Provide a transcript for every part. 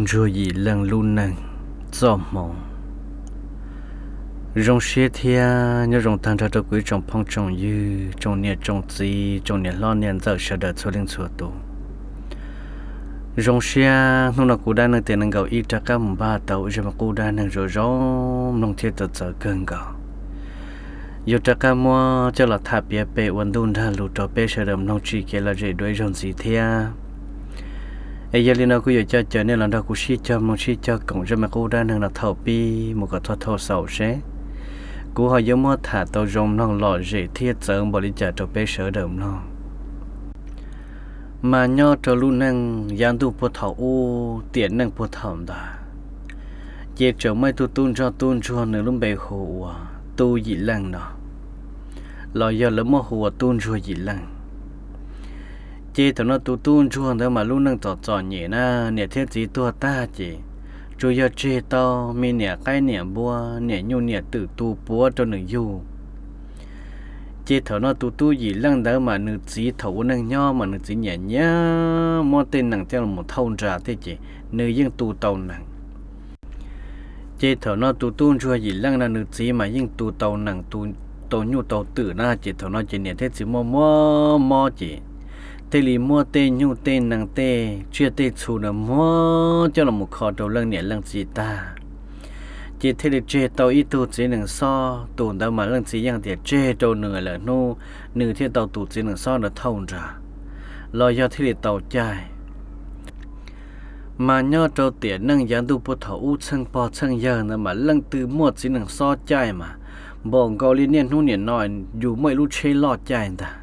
Ntsuag Yim Leej lub neej txoj hmoov. Zoo siab thiab nyob zoo tag nrho rau kuv ib tsoom phooj tsoom ywg, tsoom niam tsoom txiv, tsoom niam hlob niam ntxawm sawv daws txhua leej txhua tus. Zoo siab hnub no kuv dab neeg tiam nees nkaum ib rov qab mus npaj tau zaj me qub dab neeg zoo zoo mloog thiab txawv txawv kawg nkaus. Yuav rov qab muab coj los tham piav pem ua ntuj nrag lus rau peb sawv daws mloog tsim kev lom zem dua ib zaug ntxiv thiab. Es yog li no kuj yuav coj caw nej los nrog kuv sib cog mloog sib cog koom zaj me qub dab neeg no thaum pib mus kom txog thaum xaus seb kuv ho yuav muab tham tau zoo mloog lom zem thiab txawv npaum li cas rau peb sawv daws mloog. Mas nyob rau lub neej yav ntuj puag thaum ub tiam neej puag thaum ntawd, ces tseem muaj ib tug tub ntsoj tub ntsuag nws lub npe hu ua Tub Yim Leej no, los yog lawv muab hu ua Tub Ntsuag Yim Leej. Ces thaum no tus tub ntsuag ntawd mas lub neej txom txom nyem na, niam thiab txiv tuag tag ces tsuas yog tseg tau me niam qaib niam npua, niam nyuj niam twm tu puav rau nws yug. Ces thaum no tus Tub Yim Leej ntawd mas nws txiv thaum ua neej nyob mas nws txiv nyiam nyiam muab tej nees coj los thauj nra thiab ces nws yeej tu tau nees. Ces thaum no tus Tub Ntsuag Yim Leej no nws txiv mas yeej tu tau nees, tu tau nyuj tau twm na, ces thaum no ces niam thiab txiv muaj muaj mob ces thiaj li muab tej nyuj tej nees tej tsiaj tej txhu na muab coj los mus kho rau leej niam leej txiv tag. Ces thiaj li tseg tau ib tug txiv nees xob, tus ntawd mas leej txiv yeej tias tseg rau nws lawm hnub nws thiaj tau tus txiv nees xob ntawd thauj nra, los yog thiaj li tau caij. Mas nyob rau tiam neej yav ntuj puag thaum ub txheej pog txheej yawg ntawd mas leej twg muaj txiv nees xob caij mas npaum nkaus li niaj hnub niam no yus muaj ib lub tsheb loj caij ntag.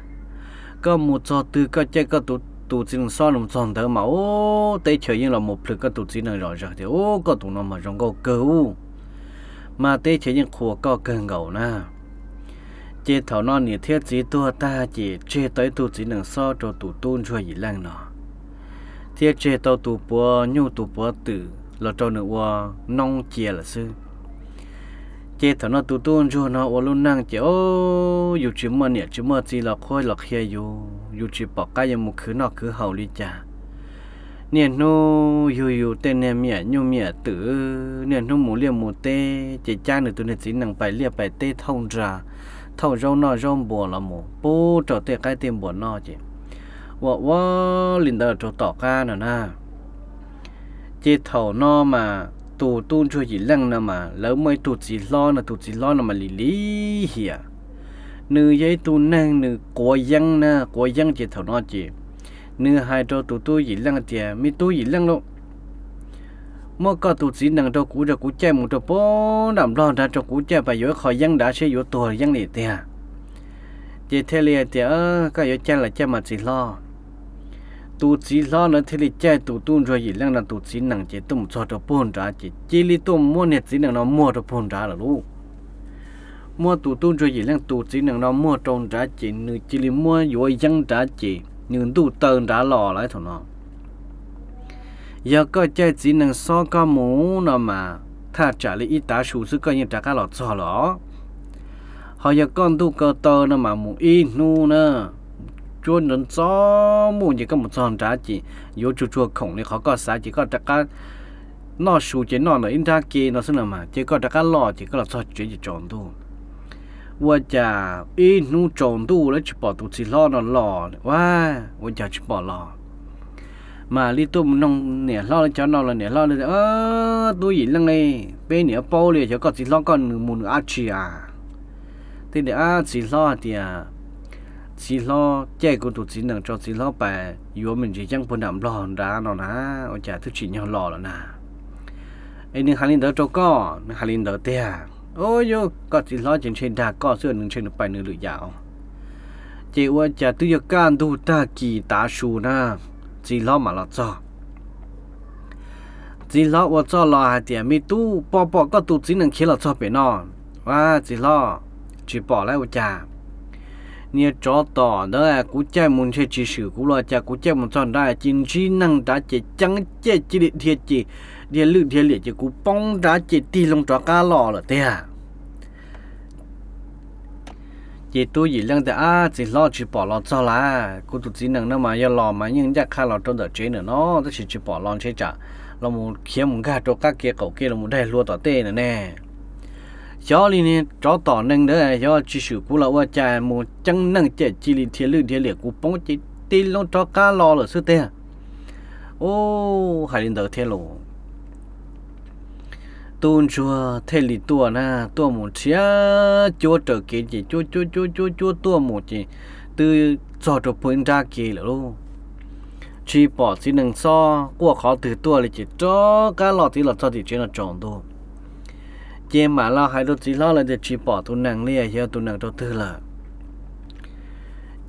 Koj mus txog twg koj caij koj tus txiv nees xob no mus txog ntawd mas ub teb chaws yeej los mus plhws koj tus txiv nees zom zaws tias ub koj tus no mas zoo nkauj kawg ub, mas teb chaws yeej qhuas koj kawg nkaus na. Ces thaum no niam thiab txiv tuag tag ces tseg tau ib tug txiv nees xob rau tus Tub Ntsuag Yim Leej no, thiab tseg tau tus puav nyuj tus puav twm los rau nws ua noob cia lawm xwb. Ces thaum no tus tub ntsuag no ua lub neej ces o, yus tsis muaj niam tsis muaj txiv los qhuab los qhia yus, yus tsis pom qab yuav mus khwv noj khwv haus li cas. Niaj hnub yug yus tej niag me nyuj me twm, niaj hnub mus liaj mus teb ces cab nws tus niag txiv nees pais liaj pais teb thauj nra, thauj zaub noj zaub npua los mus pub rau tej qaib tej npua noj ces ua ua li ntawd rau tom qab no na. Ces thaum no mas tus tub ntsuag Yim Leej no mas lawv muaj ib tug txiv hlob no, tus txiv hlob no mas lim lim hiam. Nws yog ib tug neeg nws quav yeeb na, quav yeeb ces thaum no ces nws hais rau tus tub Yim Leej tias, me tub Yim Leej lauj, muab koj tus txiv nees rau kuv, rau kuv caij mus rau puag nram nplog nrad, rau kuv caij pais yuav ib qho yeeb nrad seb yuav tuag yeeb li tiag. Ces thiaj li hais tias, koj yuav caij los caij mas txiv hlob. Tus txiv hlob no thiaj li caij tus tub ntsuag Yim Leej no tus txiv nees ces tuaj mus txog rau puag nrad ces cia li tuaj muab niag txiv nees no muag rau puag nrad lawm lauj. Muab tus tub ntsuag Yim Leej tus txiv nees no muag rau nrad ces nws cia li muab yuav yeeb nrad ces nws ntuj taw nrad los lawm thaum no. Yog koj caij txiv nees xob koj mus no mas thaj tsam li ib tav su xwb koj yeej rov qab los txog lawm os. Ho yog koj ntuj ko taw no mas mus ib hnub na, cuab ntxov ntxov mus ces koj mus txog nrad ces yuav tsuag tsuag khoom li qhov koj xav ces koj rov qab noj su ces noj ntawm ib nrab ke no xwb no mas ces koj rov qab los ces koj los txog tsev ces tsaus ntuj. Ua cas ib hnub tsaus ntuj lawv tsis pom tus txiv hlob no los, ua, ua cas tsis pom los. Mam li tuaj mus noog niam hlob lawv cov no los niam hlob, tub Yim Leej, peb niam paub li, xyov koj txiv hlob koj nws mus nws dab tsi a. Thiaj li, ab, txiv hlob hais tias, txiv hlob caij kuv tus txiv nees rau txiv hlob pais yuav me ntsis yeeb puag nram nplog nrad no na, ua cas twb tsim nyog los lawm na. Es nws hais li ntawd rau koj, nws hais li ntawd tiag. Ub, yus, koj txiv hlob ces ntshe dag koj xwb, nws ntshe nws pais nws lwm yam os. Ces ua cas twb yog kaj ntug tag kis tav su na, txiv hlob mam los txog. Txiv hlob ua txoj los hais tias, me tub, pom pom koj tus txiv nees khiav los txog pem no. A, txiv hlob, tsis pom lawm ua cas. Niag tsov tom ntawd kuv caij mus ntshe tsis swm kuv los cas, kuv caij mus txog nrad ces ntsib neeg nrad ces ceeb ces cia li dhia ces dhia lwj dhia liam ces kuv poob nrad ces tig loo rov qab los lawm tiag. Ces tub Yim Leej tias, ab, txiv hlob, tsis pom los txog lawm, kuv tus txiv nees no mas yog los mas yeej ncaj qha los rau ntawm tsev ntawm no tab sis tsis pom los, ntshe tsam los mus khiav mus nkag rau qab ke qaum ke los mus daig hlua tom tej na ne. Xyov li niag tsov tom neeg ntawd xyov tsis swm kuv los ua cas mus ceeb neeg ces cia li dhia lwj dhia liam kuv poob ces tib lub rov qab los lawm xwb tiag. Ub, hais li ntawd thiab los tub ntsuag thiaj li tuaj na, tuaj mus nrhiav cuab raws kev ces cuab cuab cuab cuab cuab tuaj mus ces twb txog rau puag ib nrab ke lawm lauj. Tsis pom txiv nees xob quaj qhov twg tuaj li ces rov qab los txiv los txog tim tsev no tsaus ntuj. Ces mam los hais rau txiv hlob lawv tias tsis pom tus nees li, yog tus nees rau twg lawm.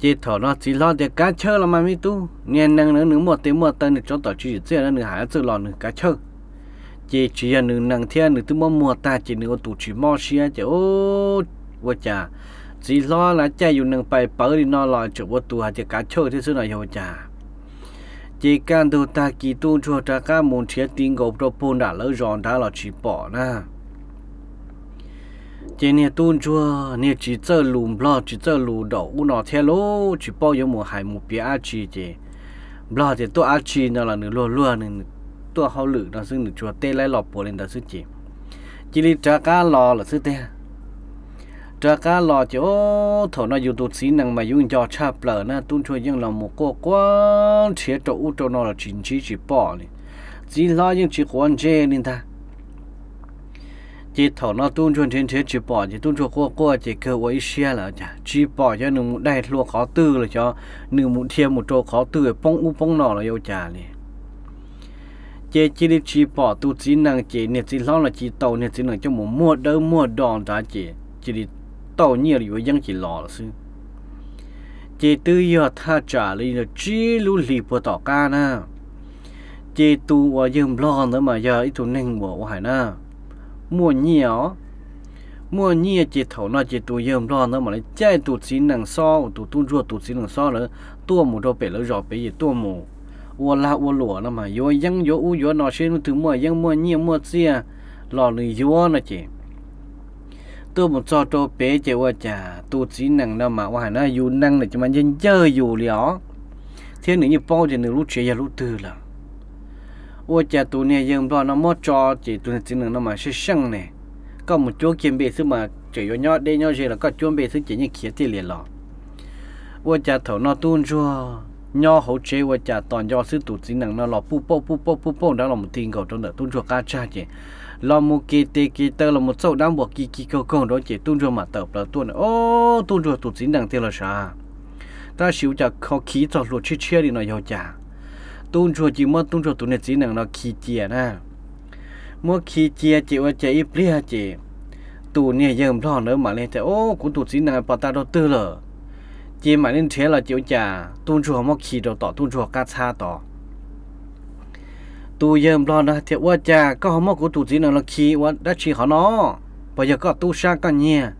Ces thaum no txiv hlob tias kav chawj los mas me tub, niag nees na nws muaj tes muaj taw nws tsov tom tsis tsim txiaj na nws hais txawj los nws kav chawj. Ces tsis yog nws nees thiab nws twb muab muag tag ces nws ua tus tsis mob siab ces ua cas txiv hlob lawv caij yus nees pais pawv li no los tseem ua tus hais tias kav chawj thiab xwb no yog ua cas. Ces kaj ntug tag kis tub ntsuag rov qab mus nrhiav ti nkaus rau puag nram lawv zos nrad los tsis pom na. Ces niag tub ntsuag niag tsis txawj lus nplog tsis txawj lus daum ub no thiab lauj, tsis paub yuav mus hais mus piav dab tsi ces nplog tias tuaj dab tsi no los nws luag luag nws tuaj hauj lwm no xwb nws tsuas teb laib los puav li ntawd xwb ces cia li rov qab los lawm xwb tiag. Rov qab los ces ub thaum no yus tus txiv nees mas yus nco tshaj plaws na, tub ntsuag yeej los mus quaj quaj nrhiav rau ub rau no los tsis ntsib tsis pom li. Txiv hlob yeej tsis quav ntsej li ntag. Ces thaum no tub ntsuag nrhiav nrhiav tsis pom ces tub ntsuag quaj quaj ces kawg ua ib siab lawm cas tsis pom xyov nws mus daig hlua qhov twg los xyov nws mus dhia mus rau qhov twg poob ub poob no los yuav ua cas li. Ces cia li tsis pom tus txiv nees ces niag txiv hlob los cia li tau niag txiv nees coj mus muag dawb muag do nrad ces cia li tau nyiaj yuav yeeb ces los lawm xwb. Ces twb yog thaj tsam li tsib lub hlis puag tom qab na, ces tus uas yawg nplog ntawd mas yog ib tug neeg uas ua hais na muaj nyiaj os. Muaj nyiaj ces thaum no ces tus yawg nplog ntawd mam li caij tus txiv nees xob uas tus tub ntsuag tus txiv nees xob lawv tuaj mus rau pem lawv zos pem ces tuaj mus ua lag ua luam no mas yuav yeeb yuav ub yuav no seb hnub twg muaj yeeb muaj nyiaj muaj txiaj los nws yuav no ces tuaj mus txog rau pem ces ua cas tus txiv nees no mas ua hais na yus nees lawm ces mas ncawg ncawg yus li os, thiab nws yeej paub tias nws lub tsev yog lub twg lawm. Ua cas tus niag yawg nplog no muab tso ces tus niag txiv nees no mas seej seej ne, koj mus cuab kiag npe xwb mas tseem yuav nyob deb nyob ze los koj cuab npe xwb ces yeej khiav tiaj lias los. Ua cas thaum no tub ntsuag nyob hauv tsev ua cas tos nco xwb tus txiv nees no los puj pauj puj pauj puj pauj nrad los mus ti nkaus rau ntawm tub ntsuag qab tsag ces los mus kev tes kev taw los mus txauj dab npuas ki ki kaug kaug nrad ces tub ntsuag mam tawm plaws tuaj na, o, tub ntsuag tus txiv nees tiag los sav. Tab sis ua cas kho khi txog hlua tshiab tshiab li no yog cas? Tub ntsuag cia muab tub ntsuag tus niag txiv nees no khi cia na. Muab khi cia ces ua cas ib pliag ces tus niag yawg nplog ntawd mam li tias, o, kuv tus txiv nees pos tas rau twg lawm? Ces mam li nrhiav los ces ua cas tub ntsuag muab khi rau tom tub ntsuag qab txhab tod. Tus yawg nplog no tias, ua cas koj ho muab kuv tus txiv nees los khi ua dab tsi qhov no? Puas yog koj tub sab koj nyiag?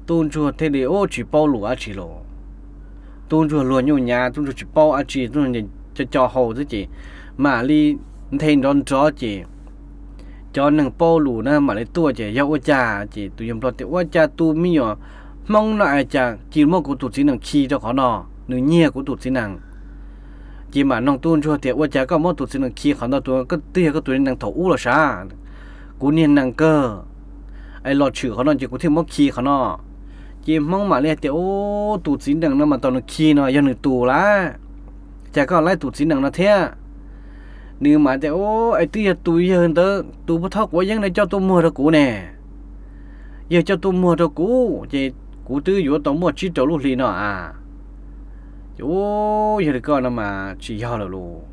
Tub ntsuag thiaj li ub tsis paub lus dab tsi los. Tub ntsuag luag nyuj nyav, tub ntsuag tsis paub dab tsi, tub ntsuag co co hau xwb ces mam li nthe nrov nrov ces cov neeg paub lus na mam li tuaj ces yog ua cas ces tus yawg nplog tias, ua cas tus me nyuam Hmoob no es cas cia muab kuv tus txiv nees khi rau qhov no, nws nyiag kuv tus txiv nees. Ces mam noog tub ntsuag tias, ua cas koj muab tus txiv nees khi qhov ntawd, tus twb yog koj tus nees thaum ub los sav? Kuv niag nees kawg, es los tshwm qhov no ces kuv thiaj muab khi qhov no. Ces Hmoob mam li tias, ub, tus txiv nees no mas tau nws khi no yog nws tus lawm, cas koj laib tus txiv nees no thiab? Nws mam tias, ub, es twb yog tus yawg ntawd tus puag thaub quav yeeb ntawd coj tuaj muag rau kuv ne. Yawg coj tuaj muag rau kuv ces kuv twb yuav tau muaj tsib rau lub hli no a. Ces ub, yog li koj no mas tsis yog lawm lauj.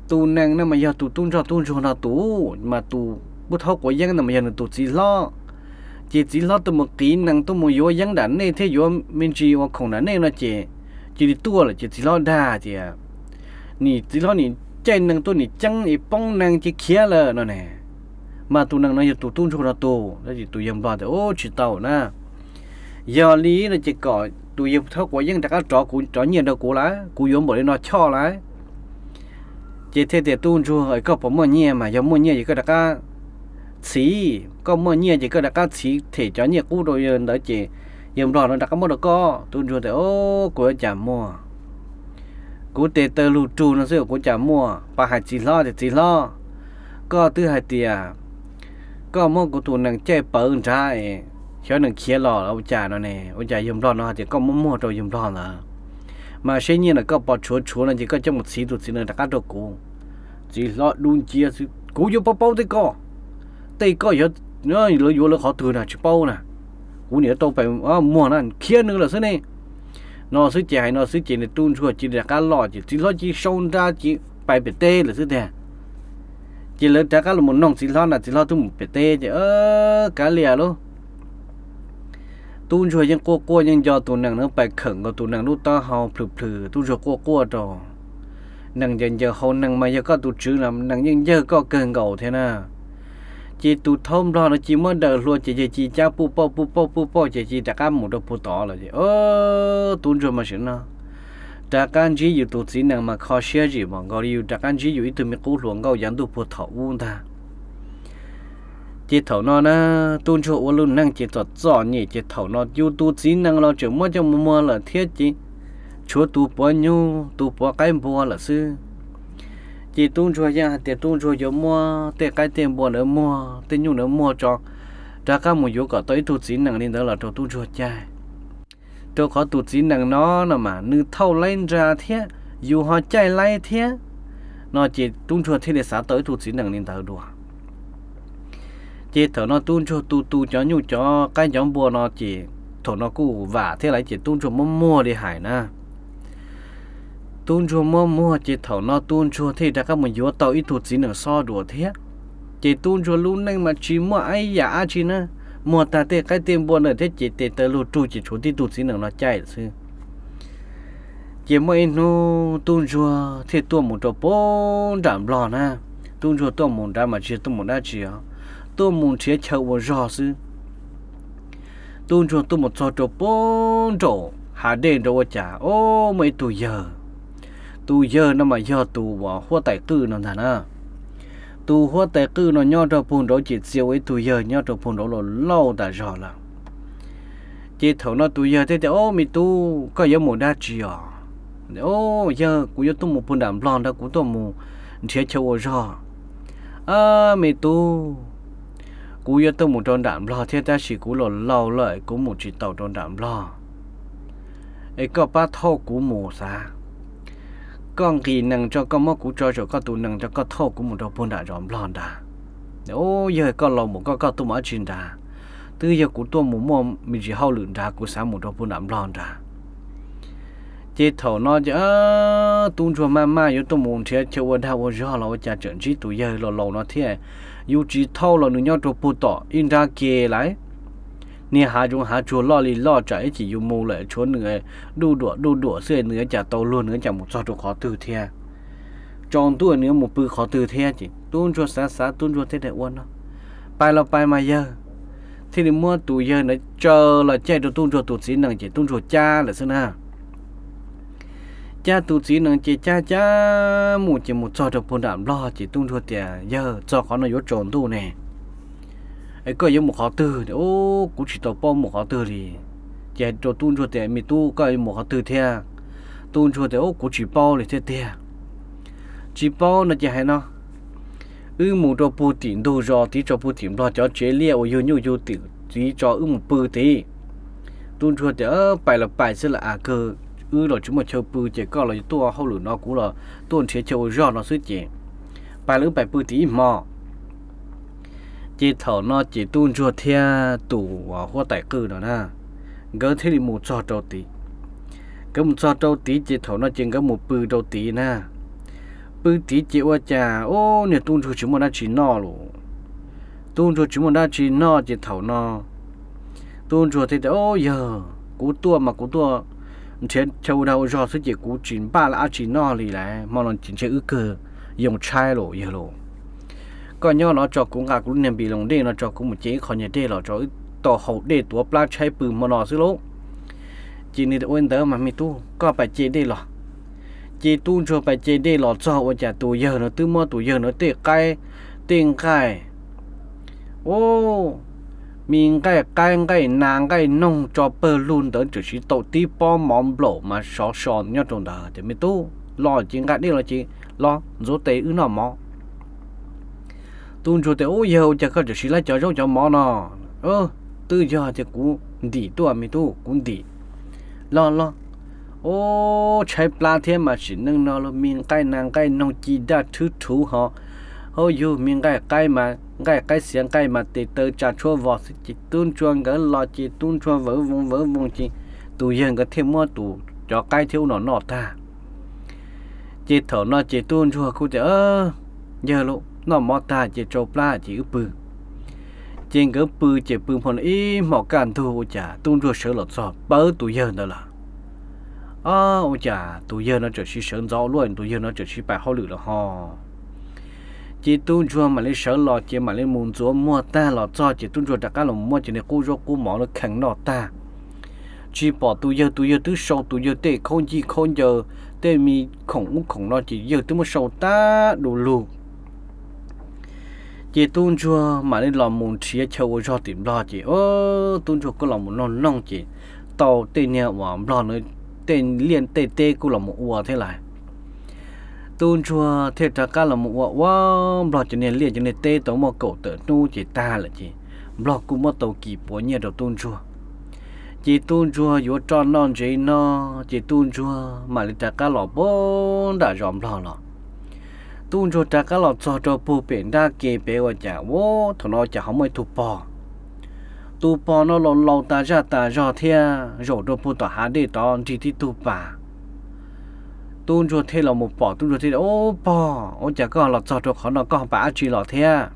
Tus nees no mas yog tus tub ntsoj tub ntsuag no tus, mas tus puag thaub quav yeeb no mas yog nws tus txiv hlob. Ces txiv hlob tuaj mus qiv nees tuaj mus yuav yeeb nram nej thiab yuav me ntsis ua khoom nram nej no ces cia li tuaj lawm ces txiv hlob dag tias, nim txiv hlob nim caij nees tuaj nim ceeb es poob nees ces khiav lawm no ne. Mas tus nees no yog tus tub ntsuag no tus, tab sis tus yawg nplog tias, ub, tsis tau na. Yog li no ces kom tus yawg thaub quav yeeb rov qab rov kuv, rov nyiaj rau kuv lawm, kuv yuav npaum li no choj lawm. Ces thiaj tias, tub ntsuag, koj puas muaj nyiaj? Mas yog muaj nyiaj ces koj rov qab txhiv, koj muaj nyiaj ces koj rov qab txhiv them cov nyiaj qub rau yawg ntawd ces yawg nplog no rov qab muab rau koj. Tub ntsuag tias, o, kuv yuav cas muaj, kuv tes taw lug rug no xwb kuv cas muaj. Pab hais txiv hlob tias, txiv hlob, Koj twb hais tias koj muab kuv tus nees caij pawv nrad es xyov nees khiav los ua cas no ne, ua cas yawg nplog no hais tias koj muab muag rau yawg nplog ntawd? Mas seb nyiaj ntawm koj pos tshuav tshuav no ces koj coj mus txhiv tus txiv nees rov qab rau kuv. Txiv hlob dub nciab xwb, kuv yuav paub paub tej koj, tej koj yuav, lawv yuav lawv qhov twg na tsis paub na. Kuv niam tau pais muag na khiav nws lawm xwb ne. No xwb ces hais no xwb ces nws tub ntsuag cia li rov qab los ces txiv hlob cia li sau nra ces pais pem teb lawm xwb tiag. Ces lawv rov qab los mus noog txiv hlob na, txiv hlob twb mus pem teb ces kav liam lauj. Tub ntsuag yeej quaj quaj yeej nco tus nees na, pais khawm nkaus tus nees lub taub hau plhws plhws, tub ntsuag quaj quaj rau. Nees ncaws ncaws hau, nees mas yog koj tus tswv los nees yeej ncawg koj kawg nkaus thiab na. Ces tus thaub nplog no cia muab daws hlua ces yawg cia cab puj pauj puj pauj puj pauj ces cia rov qab mus rau puag tod lawm es tub ntsuag mas sim no rov qab ntsib yus tus txiv nees mas kho siab zim npaum nkaus li yus rov qab ntsib yus ib tug me qub hluas nkauj yav ntuj puag thaum ub ntag. Ces thaum no na, tub ntsuag ua lub neej ces txom txom nyem ces thaum no yus tus txiv nees los tseem muab coj mus muag lawm thiab ces tshuav tus puav nyuj tus puav qaib npua lawm xwb. Ces tub ntsuag yeej hais tias tub ntsuag yuav muab tej qaib tej npua ntawd muag tej nyuj ntawd muag tso, rov qab mus yuav kom tau ib tug txiv nees li ntawd los rau tub ntsuag caij. Rau qhov tus txiv nees no no mas nws thauj laib nra thiab, yus ho caij laib thiab, no ces tub ntsuag thiaj li xav tau ib tug txiv nees li ntawd dua. Ces thaum no tub ntsuag tu tu cov nyuj cov qaib cov npua no ces thaum no kuj vam thiab lawm ces tub ntsuag muab muag li hais na. Tub ntsuag muab muag ces thaum no tub ntsuag thiaj rov qab mus yuav tau ib tug txiv nees xob dua thiab. Ces tub ntsuag lub neej mas tsis muaj ib yam dab tsi na, muag tag tej qaib tej npua ntawd thiab ces tes taw lug rug ces tshuav tib tug txiv nees no caij lawm xwb. Ces muaj ib hnub tub ntsuag thiaj tuaj mus rau puag nram nplog na. Tub ntsuag tuaj mus nrad mas tsis yog tuaj mus dab tsi os, tuaj mus nrhiav chaw ua zog xwb. Tub ntsuag tuaj mus txog rau puag nraum hav dej nrad ua cas o, muaj ib tug yawg. Tus yawg no mas yog tus uas huab tais qwj no ntag na. Tus huab tais qwj no nyob rau puag nraud ces txia ua ib tug yawg nyob rau puag nraud los lauj tas zog lawm. Ces thaum no tus yawg thiaj tias, Ob, me tub, koj yuav mus dab tsi os? Yawg, kuv yuav tuaj mus puag nram nplog ntag, kuv tuaj mus nrhiav chaw ua zog. Ab, me tub, kuv yuav tuaj mus rau nram nplog thiab tab sis kuv los laus lawm kuv mus tsis taus rau nram nplog. Es koj pab thauj kuv mus xav. Koj nqis nees tso, koj muab kuv tso saum koj tus nees tso, koj thauj kuv mus rau puag nram zos nplog nrad. Ob, yawg, koj laus mus koj, koj tuaj mus dab tsi nrad? Twb yog kuv tuaj mus muaj me ntsis hauj lwm nrad, kuv xav mus rau puag nram nplog nrad. Ces thaum no ces tub ntsuag maj maj yuav tuaj mus nrhiav chaw ua dag ua zog los ua cas tseem ntsib tus yawg laus laus no thiab. Yus tsis thauj los nws nyob rau puag tom ib nrab ke lawm. Niag hav zoov hav tsuag loj li loj, tsam ib chim yus mus lawm tshuav nws duj duam duj duam xwb, nws cas tau luag, nws cas mus txog rau qhov twg thiab? Tsaus ntuj nws yuav mus pw qhov twg thiab? Ces tub ntsuag xav xav, tub ntsuag thiaj tias, Ua no, pais los pais mas yawg. Thiaj li muab tus yawg ntawd tsaws los caij rau tub ntsuag tus txiv nees ces tub ntsuag cab lawm xwb na. Cab tus txiv nees ces cab cab mus ces mus txog rau puag nram nplog ces tub ntsuag tias, Yawg, txog qhov no yuav tsaus ntuj ne, es koj yuav mus qhov twg? Ub, kuv tsis tau paub mus qhov twg li. Ces hais rau tub ntsuag tias, Me tub, koj yuav mus qhov twg thiab? Tub ntsuag tias, Ub, kuv tsis paub li thiab tiag. Tsis paub no ces hais no, wb mus rau puag tim ntug zos tid tso, puag tim nplog cov tsev liaj uas yug nyuj yug twm tid tso, wb mus pw tid. Tub ntsuag tias, Pais los pais xwb las, a kawg, wb los tsis muaj chaw pw ces koj los tuaj hauj lwm no, kuv los tuaj nrhiav chaw ua zog no xwb ces pais los wb pais pw tim ib hmo. Ces thaum no ces tub ntsuag thiab tus huab tais qwj no na, nkawd thiaj li mus txog rau tid. Nkawd mus txog rau tid ces thaum no ces nkawd mus pw rau tid na. Pw tid ces ua cas, ub, niag tub ntsuag tsis muaj dab tsi noj lawm. Tub ntsuag tsis muaj dab tsi noj ces thaum no tub ntsuag thiaj tias, Ub, yawg, kuv tuaj mas kuv tuaj nrhiav chaw ua dag ua zog xwb ces kuv tsis npaj dab tsi noj li lawm, hmo no ces ntshe wb kawg yoo tshaib lawm yawg lauj. Koj nyob no tso, kuv nqa kuv lub niag npis loos dej no tso, kuv mus ce ib qho niag dej los tso, wb tau haus dej tuav plab tshaib pw hmo no xwb lauj. Ces nws ua li ntawd mas, Me tub, koj pais ce dej los. Ces tub ntsuag pais ce dej los txog ua cas tus yawg no twb muab tus yawg no tej qaib, tej nqaij, ub, me nqaij qaib nqaij nas nqaij noog tso pawg lug ntawd, tseem siv tau tib pob mov nplaum mas sov so nyob rau ntawd tias, Me tub, los ces nqa dej los ces los ntxuav tes wb noj mov. Tub ntsuag tias, Ub, yawg, ua cas koj tseem siv laib cov zaub cov mov no? Twb yog tias kuv ntim tuaj me tub, kuv ntim. Los los, ub, tshaib plab thiab mas sim neej no los me nqaij nas nqaij noog ci daj rhwb rhuv ho, hauv yug me nqaij qaib mas nqaij qaib xiav nqaij mas tes taw tsa tshuab vog xwb ces tub ntsuag nkawd los ces tub ntsuag vawv voos vawv voos ces tus yawg nkawd thiaj muab tus cov qaib thiab ub no noj tag. Ces thaum no ces tub ntsuag kuj tias, Yawg, noj mov tag ces tsau plab ces wb pw. Ces nkawd pw ces pw hmo no ib hmos kaj ntug ua cas tub ntsuag sawv los txog pawv tus yawg ntawd lawm. Ua cas tus yawg no tseem sib sawv ntxov ua luaj, tus yawg no tseem sib pais hauj lwm los ho. Ces tub ntsuag mam li sawv los ces mam li mus ntxuav muag tag los txog ces tub ntsuag rov qab los muab cov niag qub zaub qub mov lawv khees noj tag. Tsis pom tus yawg, tus yawg twb sau tus yawg tej khaub ncig khaub ncaws, tej me khoom ub khoom no ces yawg twb muab sau tag du lug. Ces tub ntsuag mam li los mus nrhiav chaw ua zog tim nplog ces tub ntsuag kuj los mus noog noog ces tau tej niag uas nplog, tej liaj tej teb kuj los mus ua thiab lawm. Tub ntsuag thiaj rov qab los mus ua ua nplog cov niag liaj cov niag teb tau muaj kaum tawm hnub ces tag lawm ces nplog kuj muab tau kis puav nyiaj rau tub ntsuag. Ces tub ntsuag yuav roj noj ntsev no, ces tub ntsuag mam li rov qab los puag nram zos nplog los. Tub ntsuag rov qab los txog rau puag pem nrab ke pem ua cas, ua thaum no cas ho muaj ib tug pog. Tus pog no laus laus tas zaj tas zog thiab zaum rau puag tom hav dej tod nrig tib tug pas. Tub ntsuag thiaj los mus pom, tub ntsuag thiaj, Ub pog, ua cas koj los txog rau qhov no koj pais dab tsi los thiab?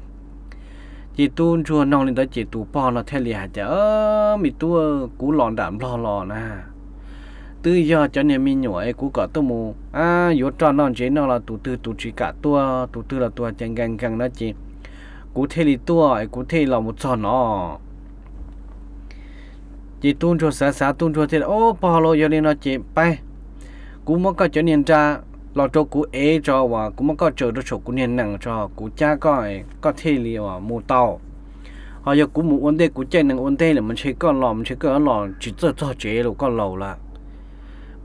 Ces tub ntsuag noog li ntawd ces tus pog no thiaj li hais tias, Me tub, kuv los nram nplog los na, twb yog cov niag me nyuam es kuv kom tuaj mus yuav roj noj ntsev noj los tus twg tus tsis kam tuaj, tus twg los tus hais tias nkees nkees no ces kuv thiaj li tuaj es kuv thiaj los mus txog no. Ces tub ntsuag xav xav tub ntsuag thiaj, Ub pog, los yog li no ces pab kuv muab koj cov niag nra los rau kuv ev tso, uas kuv muab koj tsaws rau saum kuv niag nees tso, kuv cab koj, koj thiaj li mus tau. Ho yog kuv mus ua ntej, kuv caij nees ua ntej lawm mas ntshe koj los mas ntshe koj los tsis txawj txog tsev los koj laus lawm.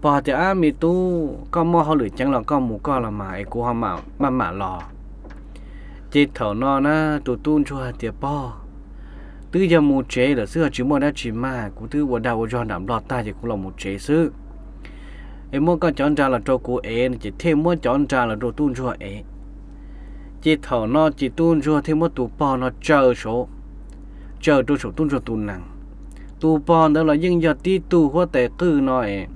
Pog tias, Ab me tub, koj muaj hauj lwm ceev los koj mus koj los mas es kuv ho maj mam los. Ces thaum no na tus tub ntsuag hais tias, Pog, twb yog mus tsev lawm xwb, tsis muaj dab tsi mas, kuv twb ua dag ua zog nram nplog tag ces kuv los mus tsev xwb. Es muab koj cov nra los rau kuv ev no ces thiaj muab cov nra los rau tub ntsuag ev. Ces thaum no ces tub ntsuag thiaj muab tus pog no tsaws saum, tsaws rau saum tub ntsuag tus nees. Tus pog ntawd los yeej yog tib tug huab tais qwj no es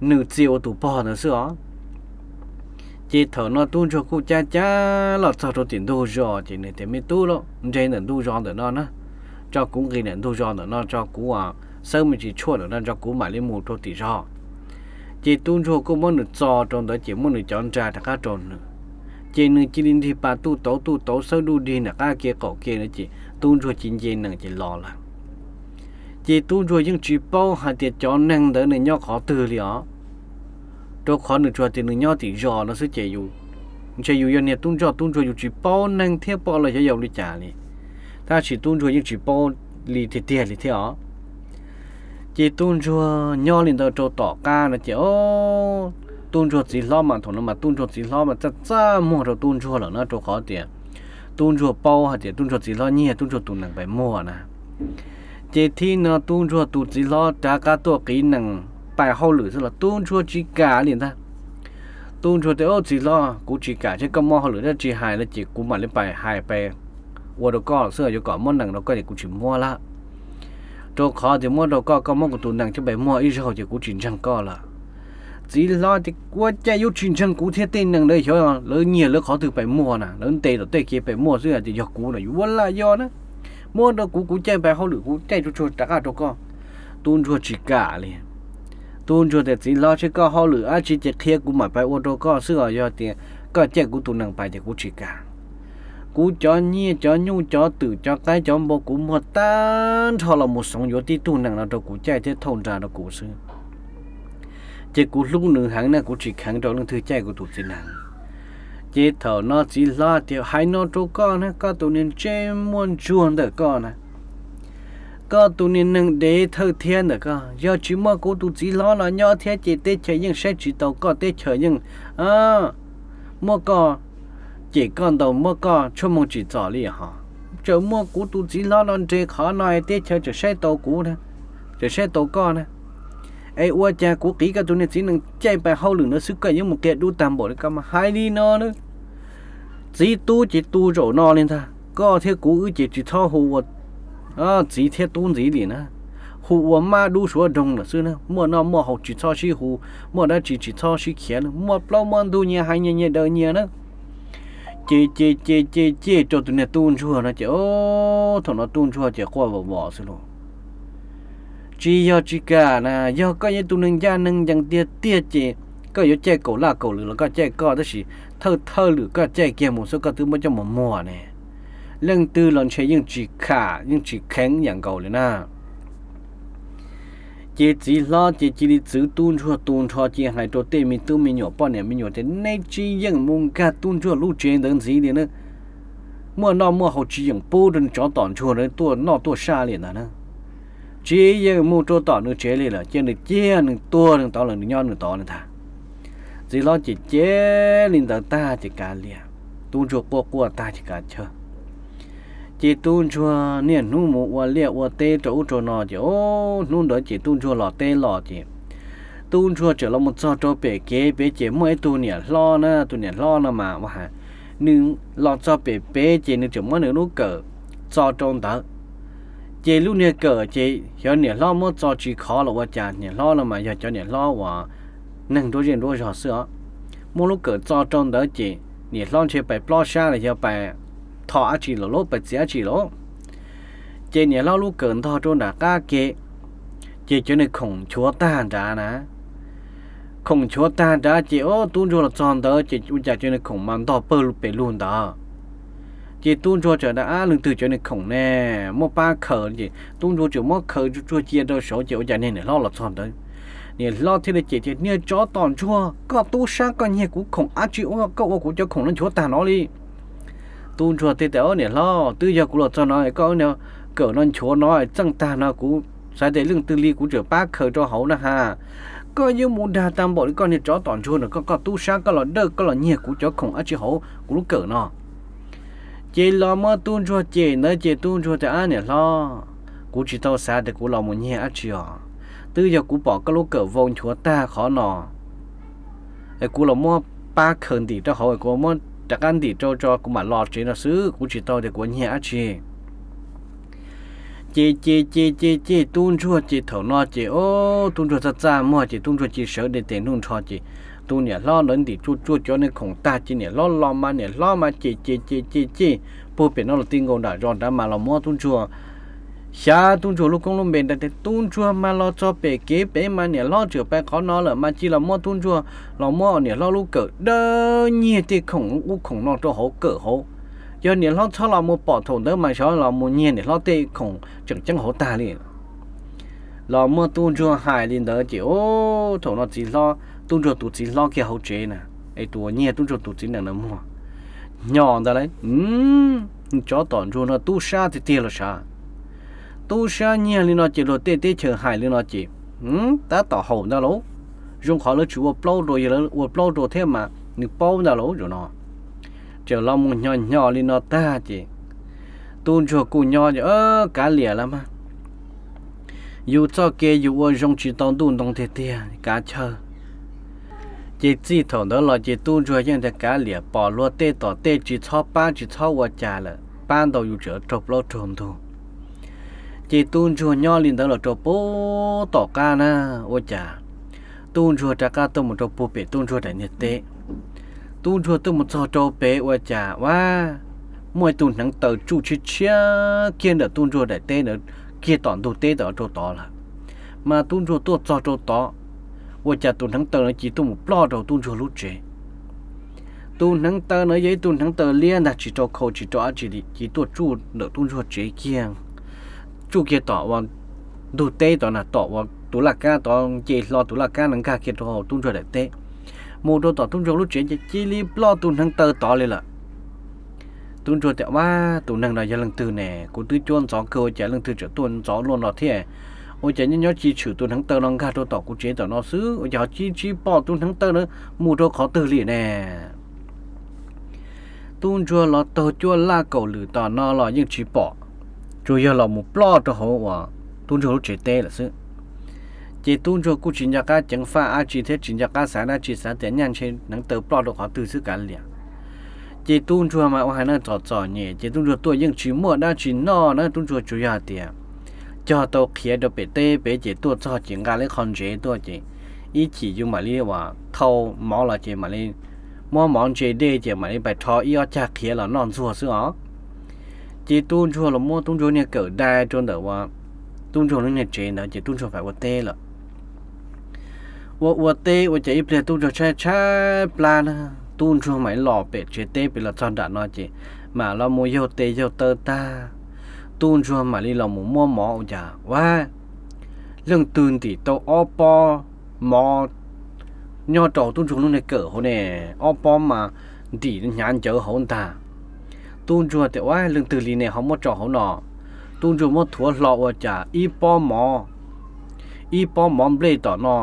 nws txia ua tus pog ntawd xwb os. Ces thaum no tub ntsuag kuj cab cab los txog rau tim ntug zos ces nws tias, Me tub, nres ntawm ntug zos ntawm no na, tso kuv nqis ntawm ntug zos ntawm no, tso kuv xawb me ntsis tshuaj ntawm no tso kuv mam li mus rau tim zos. Ces tub ntsuag kuj muab nws txo rau ntawd ces muab nws cov nra rov qab rau nws. Ces nws cia li nrig pas tuj tauv tuj tauv xawb duj dig nram qab ke qaum ke na ces tub ntsuag cia li nce nees ces los lawm. Ces tub ntsuag yeej tsis paub hais tias cov neeg ntawd nws nyob qhov twg li os, rau qhov nws tsuas tias nws nyob tim zos no xwb ces yus, ntshe yus yog niag tub ntsuag, tub ntsuag yus tsis paub neeg thiab poj los xyov yog li cas li. Tab sis tub ntsuag yeej tsis paub li tiag tiag li thiab os. Ces tub ntsuag nyob li ntawd rau tom qab no ces, o, tub ntsuag txiv hlob mas thaum no mas tub ntsuag txiv hlob mas txaj txaj muag rau tub ntsuag lawm na, rau qhov tias tub ntsuag paub hais tias tub ntsuag txiv hlob nyiag tub ntsuag tus nees pais muag na. Ces thib no tub ntsuag tus txiv hlob rov qab tuaj qiv nees pais hauj lwm xwb los tub ntsuag tsis kam li ntag. Tub ntsuag tias, Au, txiv hlob, kuv tsis kam, seb koj muaj hauj lwm dab tsi hais los ces kuv mam li pais hais pais ua rau koj xwb, yuav kom muab nees rau koj ces kuv tsis muab lawm. Rau qhov tias muab rau koj, koj muab kuv tus nees coj pais muag ib zaug ces kuv tsis ntseeg koj lawm. Txiv hlob tias, Ua cas yuav tsis ntseeg kuv thiab, tej nees ntawd xyov lawv nyiag lawv qhov twg pais muag na, lawv ntes tom tej kev pais muag xwb, tias yog kuv no yuav ua laj yog na. Muab rau kuv, kuv caij pais hauj lwm, kuv caij tsuag tsuag rov qab rau koj. Tub ntsuag tsis kam li. Tub ntsuag tias, Txiv hlob, seb koj hauj lwm dab tsi ces qhia kuv mam pais ua rau koj xwb os, yog tias koj caij kuv tus nees pais ces kuv tsis kam. Kuv cov nyiaj cov nyuj cov twm cov qaib cov npua kuv muag tag nrho los mus xoov yuav tib tug nees no rau kuv caij thiab thauj nra rau kuv xwb. Ces kuv hlub nws heev na, kuv tsis kheev rau leej twg caij kuv tus txiv nees. Ces thaum no txiv hlob tias, Hais no rau koj na, koj tus niag ntsej muag ntsuag ntawm koj na, koj tus niag neeg dev thawj thiab ntawm koj, yog tsis muaj kuv tus txiv hlob no nyob thiab ces teb chaws yeej saib tsis taus koj, teb chaws yeej muab koj cem koj ntaus muab koj tshuaj moog tsim txom li hos. Tseem muaj kuv tus txiv hlob no nres qhov no teb chaws tseem saib tau kuv, tseem saib tau koj na. Es ua cas kuv qiv koj tus niag txiv nees caij pais hauj lwm ntawd xwb koj yuav mus qia dub tag npaum li koj mas hais li no na. Txiv tub ces tu zaum no li ntag, koj thiab kuv wb ces tsis txhob hu ua txiv thiab tub ntxiv li na, hu ua mab dub suav doog lawm xwb na. Muaj noj muaj haus tsis txhob sib hu, muaj dab tsi tsis txhob sib khiav, muaj plaub muaj ntug nyias hais nyias nyias daws nyias na. Ces ces ces ces ces rau tus niag tub ntsuag no ces, thaum no tub ntsuag ces quaj vos vos xwb lauj. Tsis yog tsis kam na, yog koj yog ib tug neeg ncaj neeg ncees tiag tiag ces koj yuav caij kaum laj kaum lwm los koj caij koj, tab sis thawj thawj lwm koj caij kiag mus xwb koj twb muab coj mus muag ne. Leej twg los ntshe yeej tsis kham yeej tsis kheev yam nkaus li na. Ces txiv hlob ces cia li txwv tub ntsuag tu nrho cia hais rau tej me tub me nyuam poj niam me nyuam tias neb tsis yeej mus nkag tub ntsuag lub tsev ntawd ntxiv li na. Muaj noj muaj haus tsis yeem pub rau nws tsov tom ntsuag ntawd tuaj noj tuaj saj li ntawd na. Tsis yeej mus rau tom nws tsev li lawm, cia nws ciaj nws tuag nws tod lawm nws nyob nws tod li ntag. Txiv hlob ces cem li ntawd tag ces kav liam, tub ntsuag quaj quaj tag ces kav chawj. Ces tub ntsuag niaj hnub mus ua liaj ua teb rau ub rau no ces hnub ntawd ces tub ntsuag los teb los ces tub ntsuag txawm los mus txog rau pem kev pem ces muaj ib tug niam hlob na, tus niam hlob no mas ua has, nws los txog pem pem ces nws txawm muab nws lub kawm txo rau ntawd. Ces lub niag kawm ces xyov niam hlob muab txo tsis khov los ua cas, niam hlob no mas yog cov niam hlob uas neeg nruab zej nruab zog xwb os. Muab lub kawm txo rau ntawd ces niam hlob ntshe pais plob sab los yog pais tho dab tsi los lauj, pais txiav dab tsi lauj. Ces niam hlob lub kawm ntog rau nram qab ke, ces cov niag khoom nchuav tag nrad na. Khoom nchuav tag nrad ces ob tub ntsuag los txog ntawd ces ua cas cov niag khoom mas ntog pawg pem lug ntawd. Ces tub ntsuag txawm tias ab leej twg cov niag khoom ne, muab pab khaws ces tub ntsuag txawm muab khaws tsuag tsuag cia rau saud ces ua cas niag niam hlob los txog ntawd. Niam hlob thiaj li cem tias niag tsov tom ntsuag, koj tub sab koj nyiag kuv khoom dab tsi ua koj ua kuv cov khoom no nchuav tag no li. Tub ntsuag thiaj tias niam hlob, twb yog kuv los txog no koj kawm no nchuav no txeej tag no kuv xav tias leej twg li kuv txawm pab khaws rau hauv na has. Koj yuav mus dag tag npaum li koj niag tsov tom ntsuag no, koj koj tub sab koj los dawj koj los nyiag kuv cov khoom dab tsi hauv kuv lub kawm no. Ces los muab tub ntsuag cem ntawd ces tub ntsuag tias ab niam hlob, kuv tsis tau xav tias kuv los mus nyiag dab tsi os. Twb yog kuv pom koj lub kawm vau nchuav tag qhov no, es kuv los muab pab khaws ntim rau hauv, kuv muab rov qab ntim rau tso kuv mam los tsev no xwb, kuv tsis tau tias kuv nyiag dab tsi. Ces ces ces ces ces tub ntsuag ces thaum no ces o, tub ntsuag txaj txaj muag ces tub ntsuag cia sawv de tes ntuj nrho ces tus niam hlob ntawd ntim tsuaj tsuaj cov niag khoom tag ces niam hlob los mas niam hlob mas ces ces ces ces ces puag pem no los ti nkaus nram zos nrad mas los muab tub ntsuag xyav tub ntsuag lub koob lub npe nrad tias tub ntsuag mas los txog pem kev pem mas niam hlob txawm pais qhov no lawm mas cia los muab tub ntsuag, los muab niam hlob lub kawm dawb nyiag tej khoom ub khoom no rau hauv kawm hauv. Yog niam hlob txhob los mus pom thaum ntawd mas xyov los mus nyiag niam hlob tej khoom tseem ceeb hauv tag li. Los muab tub ntsuag hais li ntawd ces o, thaum no txiv hlob, tub ntsuag tus txiv hlob kiag hauv tsev na, es tus uas nyiag tub ntsuag tus txiv nees na muag hnyo ntag lauj. Tsov tom ntsuag no tub sab tiag tiag los sav. Tub sab nyiag li no ces luag tej teb chaws hais li no ces tab tom haum ntag lauj. Zoo qhov lawv tsis ua plaub rau, yog lawv ua plaub rau thiab mas nws paub ntag lauj zaum no. Txawm los mus hnyo hnyo li no tag ces tub ntsuag kuj nyob, kav liam los mas, yus txoj kev yus ua zoo tsis tau ntuj ntoo tiag tiag kav chawj. Ces txij thaum ntawd los ces tub ntsuag yeej tias kav liam, pom luag tej tom tej tsis txhob pab tsis txhob ua cas lawm, pab ntau yus tseem raug plaub raug ntug. Ces tub ntsuag nyob li ntawd los rau puag tom qab na, ua cas tub ntsuag rov qab tuaj mus rau puag pem tub ntsuag daim niag teb. Tub ntsuag tuaj mus txog rau pem ua cas ua, muaj ib tug hneev taw tsuj tshiab tshiab kiag ntawm tub ntsuag daim teb ntawd, kiag tom ntug teb tom rau tod lawm. Mas tub ntsuag tuaj txog rau tod, ua cas tus hneev taw no cia tuaj mus ploj rau tub ntsuag lub tsev. Tus hneev taw no yog ib tug hneev taw liab ntag, tsis rau khau tsis rau dab tsi li, cia tuaj tsuj ntawm tub ntsuag tsev kiag, tsuj kiag tom ua ntug teb tod na, tom ua tus laj kab tod, nce hlo tus laj kab no nkag kiag rau hauv tub ntsuag daim teb, mus rau tom tub ntsuag lub tsev ces cia li ploj tus hneev taw tod li lawm. Tub ntsuag tias ua, tus neeg no yog leej twg ne? Kuv twb cuab ntxov kawg ua cas leej twg tseem tuaj ntxov luaj no thiab? Ua cas nyob nyob cia tshwm tus hneev taw no nkag rau tom kuv tsev tom no xwb, ua cas ho tsis tsis pom tus hneev taw na mus rau qhov twg li ne? Tub ntsuag los taug cuaj laj kaum lwm tom no los yeej tsis pom, tsuas yog los mus ploj rau hauv uas tub ntsuag lub tsev teb lawm xwb. Ces tub ntsuag kuj tsis nco qab ceev faj dab tsi thiab tsis nco qab xav dab tsi, xav tias nyaj ntshe neev taw ploj rau qhov twg xwb kav liam. Ces tub ntsuag mas ua hais neeg txom txom nyem, ces tub ntsuag tuaj yeej tsis muaj dab tsi noj na, tub ntsuag tsuas yog hais tias cog tau qhiav rau pem teb pem ces tuaj txog ces nqa li qho ntsev tuaj ces ib chim yus mam li uas thau mov los ces mam li muab mov ntse dej ces mam li pais rho ib ob cag qhiav los noj ntxuag xwb os. Ces tub ntsuag los muab tub ntsuag niag kawm dai rau ntawm uas tub ntsuag lub niag tsev ntawd ces tub ntsuag mam ua teb lawm. Ua ua teb ua cas ib pliag tub ntsuag tshaib tshaib plab na, tub ntsuag mam li los pem tsev teb pem los txog nram no ces mam los mus yaug tes yaug taw tag, tub ntsuag mam li los mus muab mov ua cas ua leej twg ntim tau ob pob mov nyob rau tub ntsuag lub niag kawm hauv ne, ob pob mas ntim hnyav ncawv hauv ntag. Tub ntsuag tias ua leej twg li ne ho muab tso hauv no. Tub ntsuag muab thuav hlo ua cas ib pob mov, ib pob mov nplej tom no,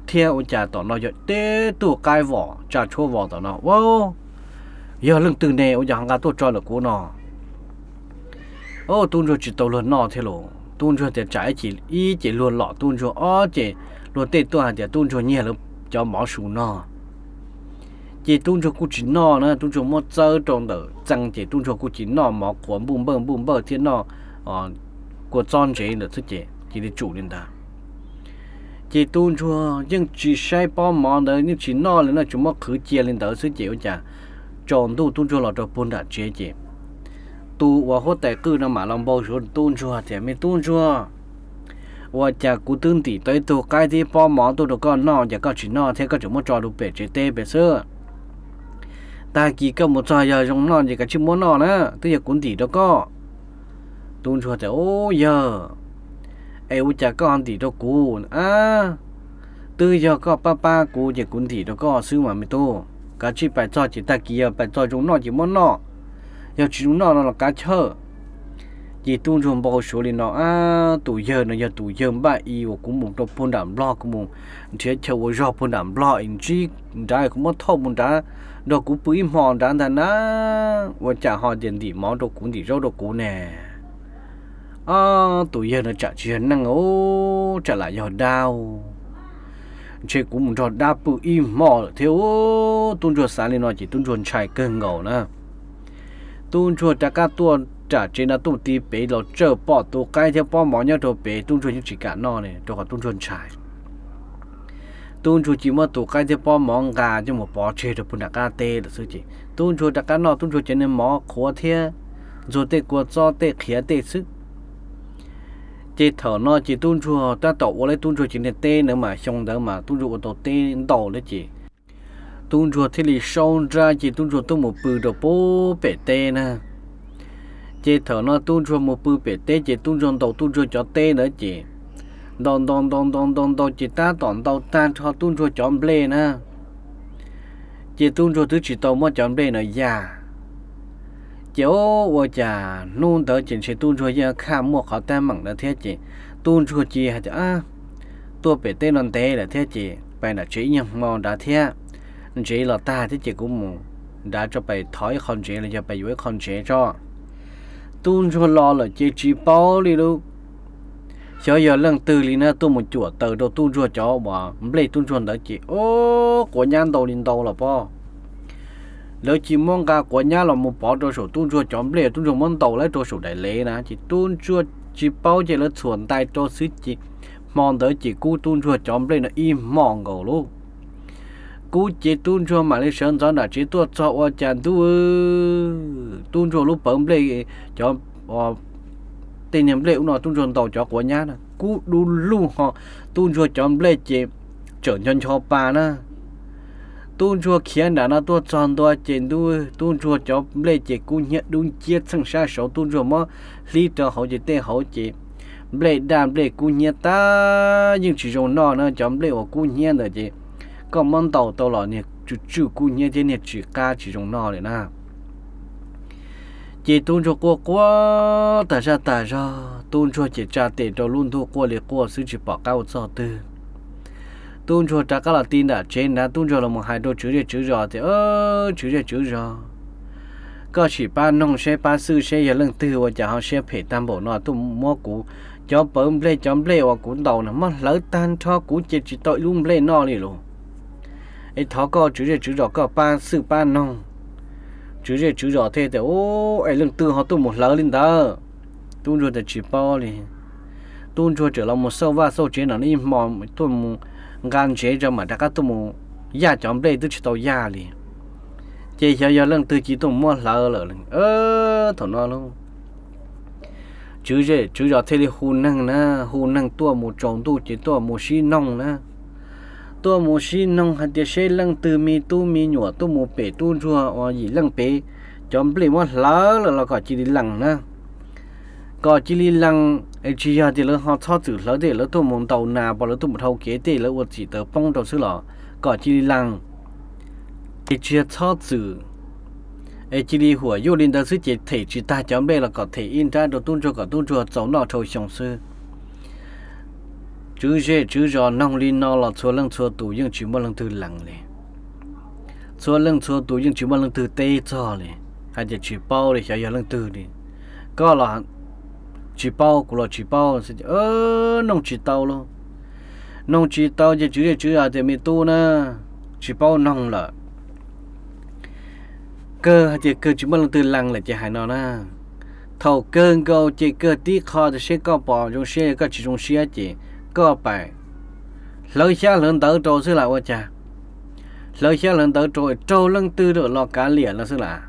thiab ua cas tom no yog teb tug qaib vom tsa tshuab vos tom no ua yog leej twg ne ua cas ho nqa tuaj tso ntawm kuv no. Tub ntsuag tsis tau luag noj thiab los tub ntsuag tias tsam ib ces luag lom tub ntsuag, ob ces luag tej tuaj hais tias tub ntsuag nyiag lawv cov mov su noj. Ces tub ntsuag kuj tsis noj na, tub ntsuag muab txawb rau ntawm txee ces tub ntsuag kuj tsis noj mov qhuav npuj npawj npuj npawj thiab noj kua txob ntsev ntawm xwb ces cia li tsum li ntawd. Ces tub ntsuag yeej tsis saib pob mov ntawd yeej tsis noj li no, tsuas muab qhwv cia li ntawd xwb ces ua cas tsaus ntuj tub ntsuag los rau puag nram tsev ces tus uas huab tais qwj no mam los npau suav tub ntsuag tias me tub ntsuag, ua cas kuv twb ntim tau ib tug qaib thiab pob mov tuaj rau koj noj cas koj tsis noj thiab koj tseem muab tso rau pem tsev teb pem xwb. Tag kis koj mus txog yog zoo noj ces kav tsij muab noj na, twb yog kuv ntim rau koj. Tub ntsuag tias u yawg, es ua cas koj ho ntim rau kuv a? Twb yog koj pab pab kuv ces kuv ntim rau koj xwb mas me tub. Kav tsij pais txog ces tag kis yog pais txog zoo noj ces muab noj, yog tsis zoo noj no los kav chawj. Ces tub ntsuag npau suav li no a, tus yawg no yog tus yawg npaj i uas kuv mus rau puag nram nplog, kuv mus nrhiav chaw ua zog puag nram nplog es ntsib nrad kuv muab thauj mus nrad nrog kuv pw ib hmo nrad ntag na, ua cas ho tias ntim mov rau kuv ntim zaub rau kuv ne? Ob tus yawg no tsam tsis yog neeg, tsam lam yog dab. Ntshe kuv mus nrog dab pw ib hmo lawm thiab. Tub ntsuag xav li no ces tub ntsuag ntshai kawg nkaus na. Tub ntsuag rov qab tuaj nram tsev no tuaj ti pem los tsawm pom tus qaib thiab pob mov nyob rau pem, tub ntsuag yeej tsis kam noj li rau qhov tub ntsuag ntshai. Tub ntsuag cia muab tus qaib thiab pob mov nqa coj mus pov tseg rau puag nram qab teb lawm xwb ces tub ntsuag rov qab noj tub ntsuag cov niag mov qhuav thiab ntxuag tej kua txob tej qhiav tej xwb. Ces thaum no ces tub ntsuag tab tom ua li tub ntsuag cov niag teb ntawd mas xyoo ntawd mas tub ntsuag ua tau teb ntau lawm ces tub ntsuag thiaj li saub nrab ces tub ntsuag tuaj mus pw rau puag pem teb na. Ces thaum no tub ntsuag mus pw pem teb ces tub ntsuag ntaus tub ntsuag cov teb ntawd ces ntaus ntaus ntaus ntaus ntaus ntaus ces tab tom ntaus tag nrho tub ntsuag cov nplej na. Ces tub ntsuag twb tsis tau muab cov nplej no ya. Ces ua cas hnub ntawd ces ntshe tub ntsuag yeej khaj muaj qhov teeb meem ntawd thiab ces tub ntsuag cia hais tias tuaj pem teb no ntev lawm thiab ces pais nram tsev ib nyuag hmo nrad thiab, ntsev los tag thiab ces kuv mus nrad tso pais thov ib qho ntsev los yog pais yuav ib qho ntsev tso. Tub ntsuag los lawm ces tsis paub li lub, xyov yog leej twg li na tuaj mus cuam taws rau tub ntsuag cov uas nplej tub ntsuag ntawd ces o, quav nyab ntau li ntau los pob. Lawv cia muab nqa quav nyab los mus pov rau saum tub ntsuag cov nplej, tub ntsuag muab ntaus lawv rau saum daim lev na ces tub ntsuag tsis paub ces lawv txhuam ntais rau xwb ces hmo ntawd ces kub tub ntsuag cov nplej no ib hmo nkaus lauj. Kub ces tub ntsuag mam li sawv ntxov nram tsev tuaj txog ua cas ntuj, tub ntsuag lub pawv nplej, cov tej niag nplej ub no tub ntsuag ntaus cov quav nyab na kub du lug ho, tub ntsuag cov nplej ces tsawm ncho ncho pa na. Tub ntsuag khiav nram no tuaj txog ntua ces ntuj, tub ntsuag cov nplej ces kub hnyiab dub nciab txheej sab saud, tub ntsuag muab hlib rau hauv ces tej hauv ces nplej daj nplej kub hnyiab tag yeej tsis zoo noj na. Cov nplej uas kub hnyiab ntawd ces koj muab ntaus tau los niag tsw tsw kub hnyiab thiab niag tsis qab tsis zoo noj li na. Ces tub ntsuag quaj quaj tag zaj tag zog, tub ntsuag ces tsa tes rau lub ntuj quaj li quaj xwb tsis pom qab ua txog twg. Tub ntsuag rov qab los ti nram tsev nrad, tub ntsuag los mus hais rau tswv zej tswv zos tias, Tswv zej tswv zos, Koj sim pab noog seb, pab xwj seb yog leej twg ua cas ho siab phem tag npaum no tuaj muab kuv cov pawv nplej, cov nplej uas kuv ntaus no muab hlawv tag nrho, kuv ces tsis tau ib lub nplej noj li lauj. Es thov koj tswv zej tswv zos koj pab xwj pab noog. Tswv zej tswv zos thiaj tias, Ub, es leej twg ho tuaj mus hlawv li ntawd? Tub ntsuag tias, Tsis paub li. Tub ntsuag tseem los mus xauj vaj xauj tsev no ib hmo, tuaj mus nqa ntsev tso mam rov qab tuaj mus yaj cov nplej twb tsis tau yaj li. Ces xyov yog leej twg cia tuaj muab hlawv lawm. Thaum no lauj, tswv zej tswv zos thiaj li hu neeg na, hu neeg tuaj mus tsaus ntuj ces tuaj mus sib noog na. Tuaj mus sib noog hais tias seb leej twg me tub me nyuam tuaj mus pem tub ntsuag uas yim leej pem cov nplej muab hlawv lawm los kom cia li lees na. Kom cia li lees, es tsis yog tias lawv ho txhob txwm hlawv tej, lawv tuaj mus ntaus nas pos, lawv tuaj mus dhau kev tej, lawv ua txim taws poob rau xwb los kom cia li lees. Es tsis yog txhob txwm, es cia li huam yuj li ntawd xwb ces them tsis tag cov nplej los kom them ib nrab rau tub ntsuag kom tub ntsuag txaus noj dhau xyoo xwb. Tswv zej tswv zos noog li no los txhua leej txhua tus yeej tsis muaj leej twg lees li. Txhua leej txhua tus yeej tsis muaj leej twg teb txog li, hais tias tsis paub li, xyov yog leej twg li. Koj los tsis paub, kuv los tsis paub, noog tsis tau lauj. Noog tsis tau ces tswv zej tswv zos tias, Me tub na, tsis paub noog lawm. Kawg hais tias kawg tsis muaj leej twg lees lawm ces hais no na, thaum kawg nkaus ces kawg tib qho tias seb koj pom zoo siab, yog koj tsis zoo siab ces koj pais hlawv xyab hlawv ntawv rau xwb las ua cas. Hlawv xyab hlawv ntawv rau, raug leej twg los kav liam no xwb las.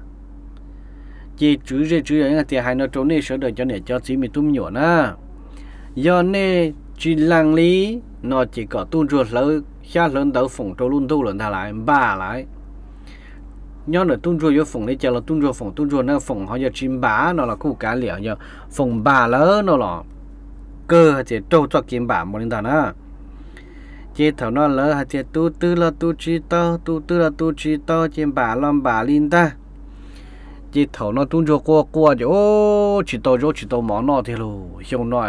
Ces tswv zej tswv zos yeej tias, Hais no rau nej sawv daws cov niam cov txiv me tub me nyuam na, yog nej tsis lees li no ces kom tub ntsuag hlawv xyab hlawv ntawv foom rau lub ntuj lawm ntag lauj, npam lauj. Nyob ntawm tub ntsuag yuav foom li cas los tub ntsuag foom, tub ntsuag na foom ho yog tsis npam no los kuj kav liam, yog foom npam lawm no los kawg hais tias raug txoj kev npam mus li ntag na. Ces thaum no lawv hais tias tu twg los tu tsis tau, tu twg los tu tsis tau ces npam los npam li ntag. Ces thaum no tub ntsuag quaj quaj ces, Ub, tsis tau zaub tsis tau mov noj tiag lauj, xyoo no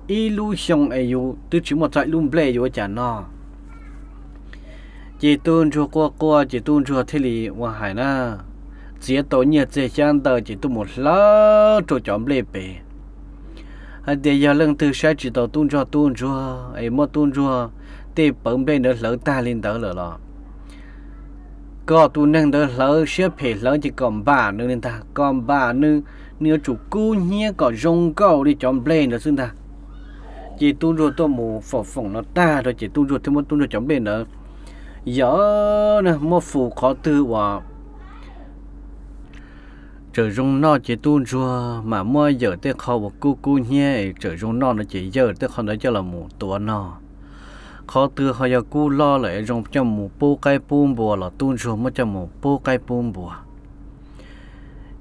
ib lub xyoo es yus twb tsis muaj txog ib lub nplej yuav ua cas noj. Ces tub ntsuag quaj quaj ces tub ntsuag thiaj li ua hais na, txiav tau nyiaj txiag xyab ntawv ces tuaj mus hlawv rau cov nplej pem. Hais tias yog leej twg saib tsis taus tub ntsuag, tub ntsuag es muab tub ntsuag tej pawv nplej ntawd hlawv tag li ntawd lawm los kom tus neeg ntawd hlawv siab phem hlawv ces kom npam nws li ntag, kom npam nws, nws yuav tsum kub hnyiab kom zoo nkauj li cov nplej ntawd xwb ntag. Ces tub ntsuag tuaj mus foom foom no tag rau ces tub ntsuag thiaj muab tub ntsuag cov nplej ntawd yawm, muab fu qhov twg uas tseem zoo noj ces tub ntsuag mam muab yawm tej qho uas kub kub hnyiab es tseem zoo noj no ces yawm tej qho ntawd coj los mus tuav noj. Qhov twg ho yog kub loj lawm es zoo coj mus pub qaib pub npua los tub ntsuag muab coj mus pub qaib pub npua.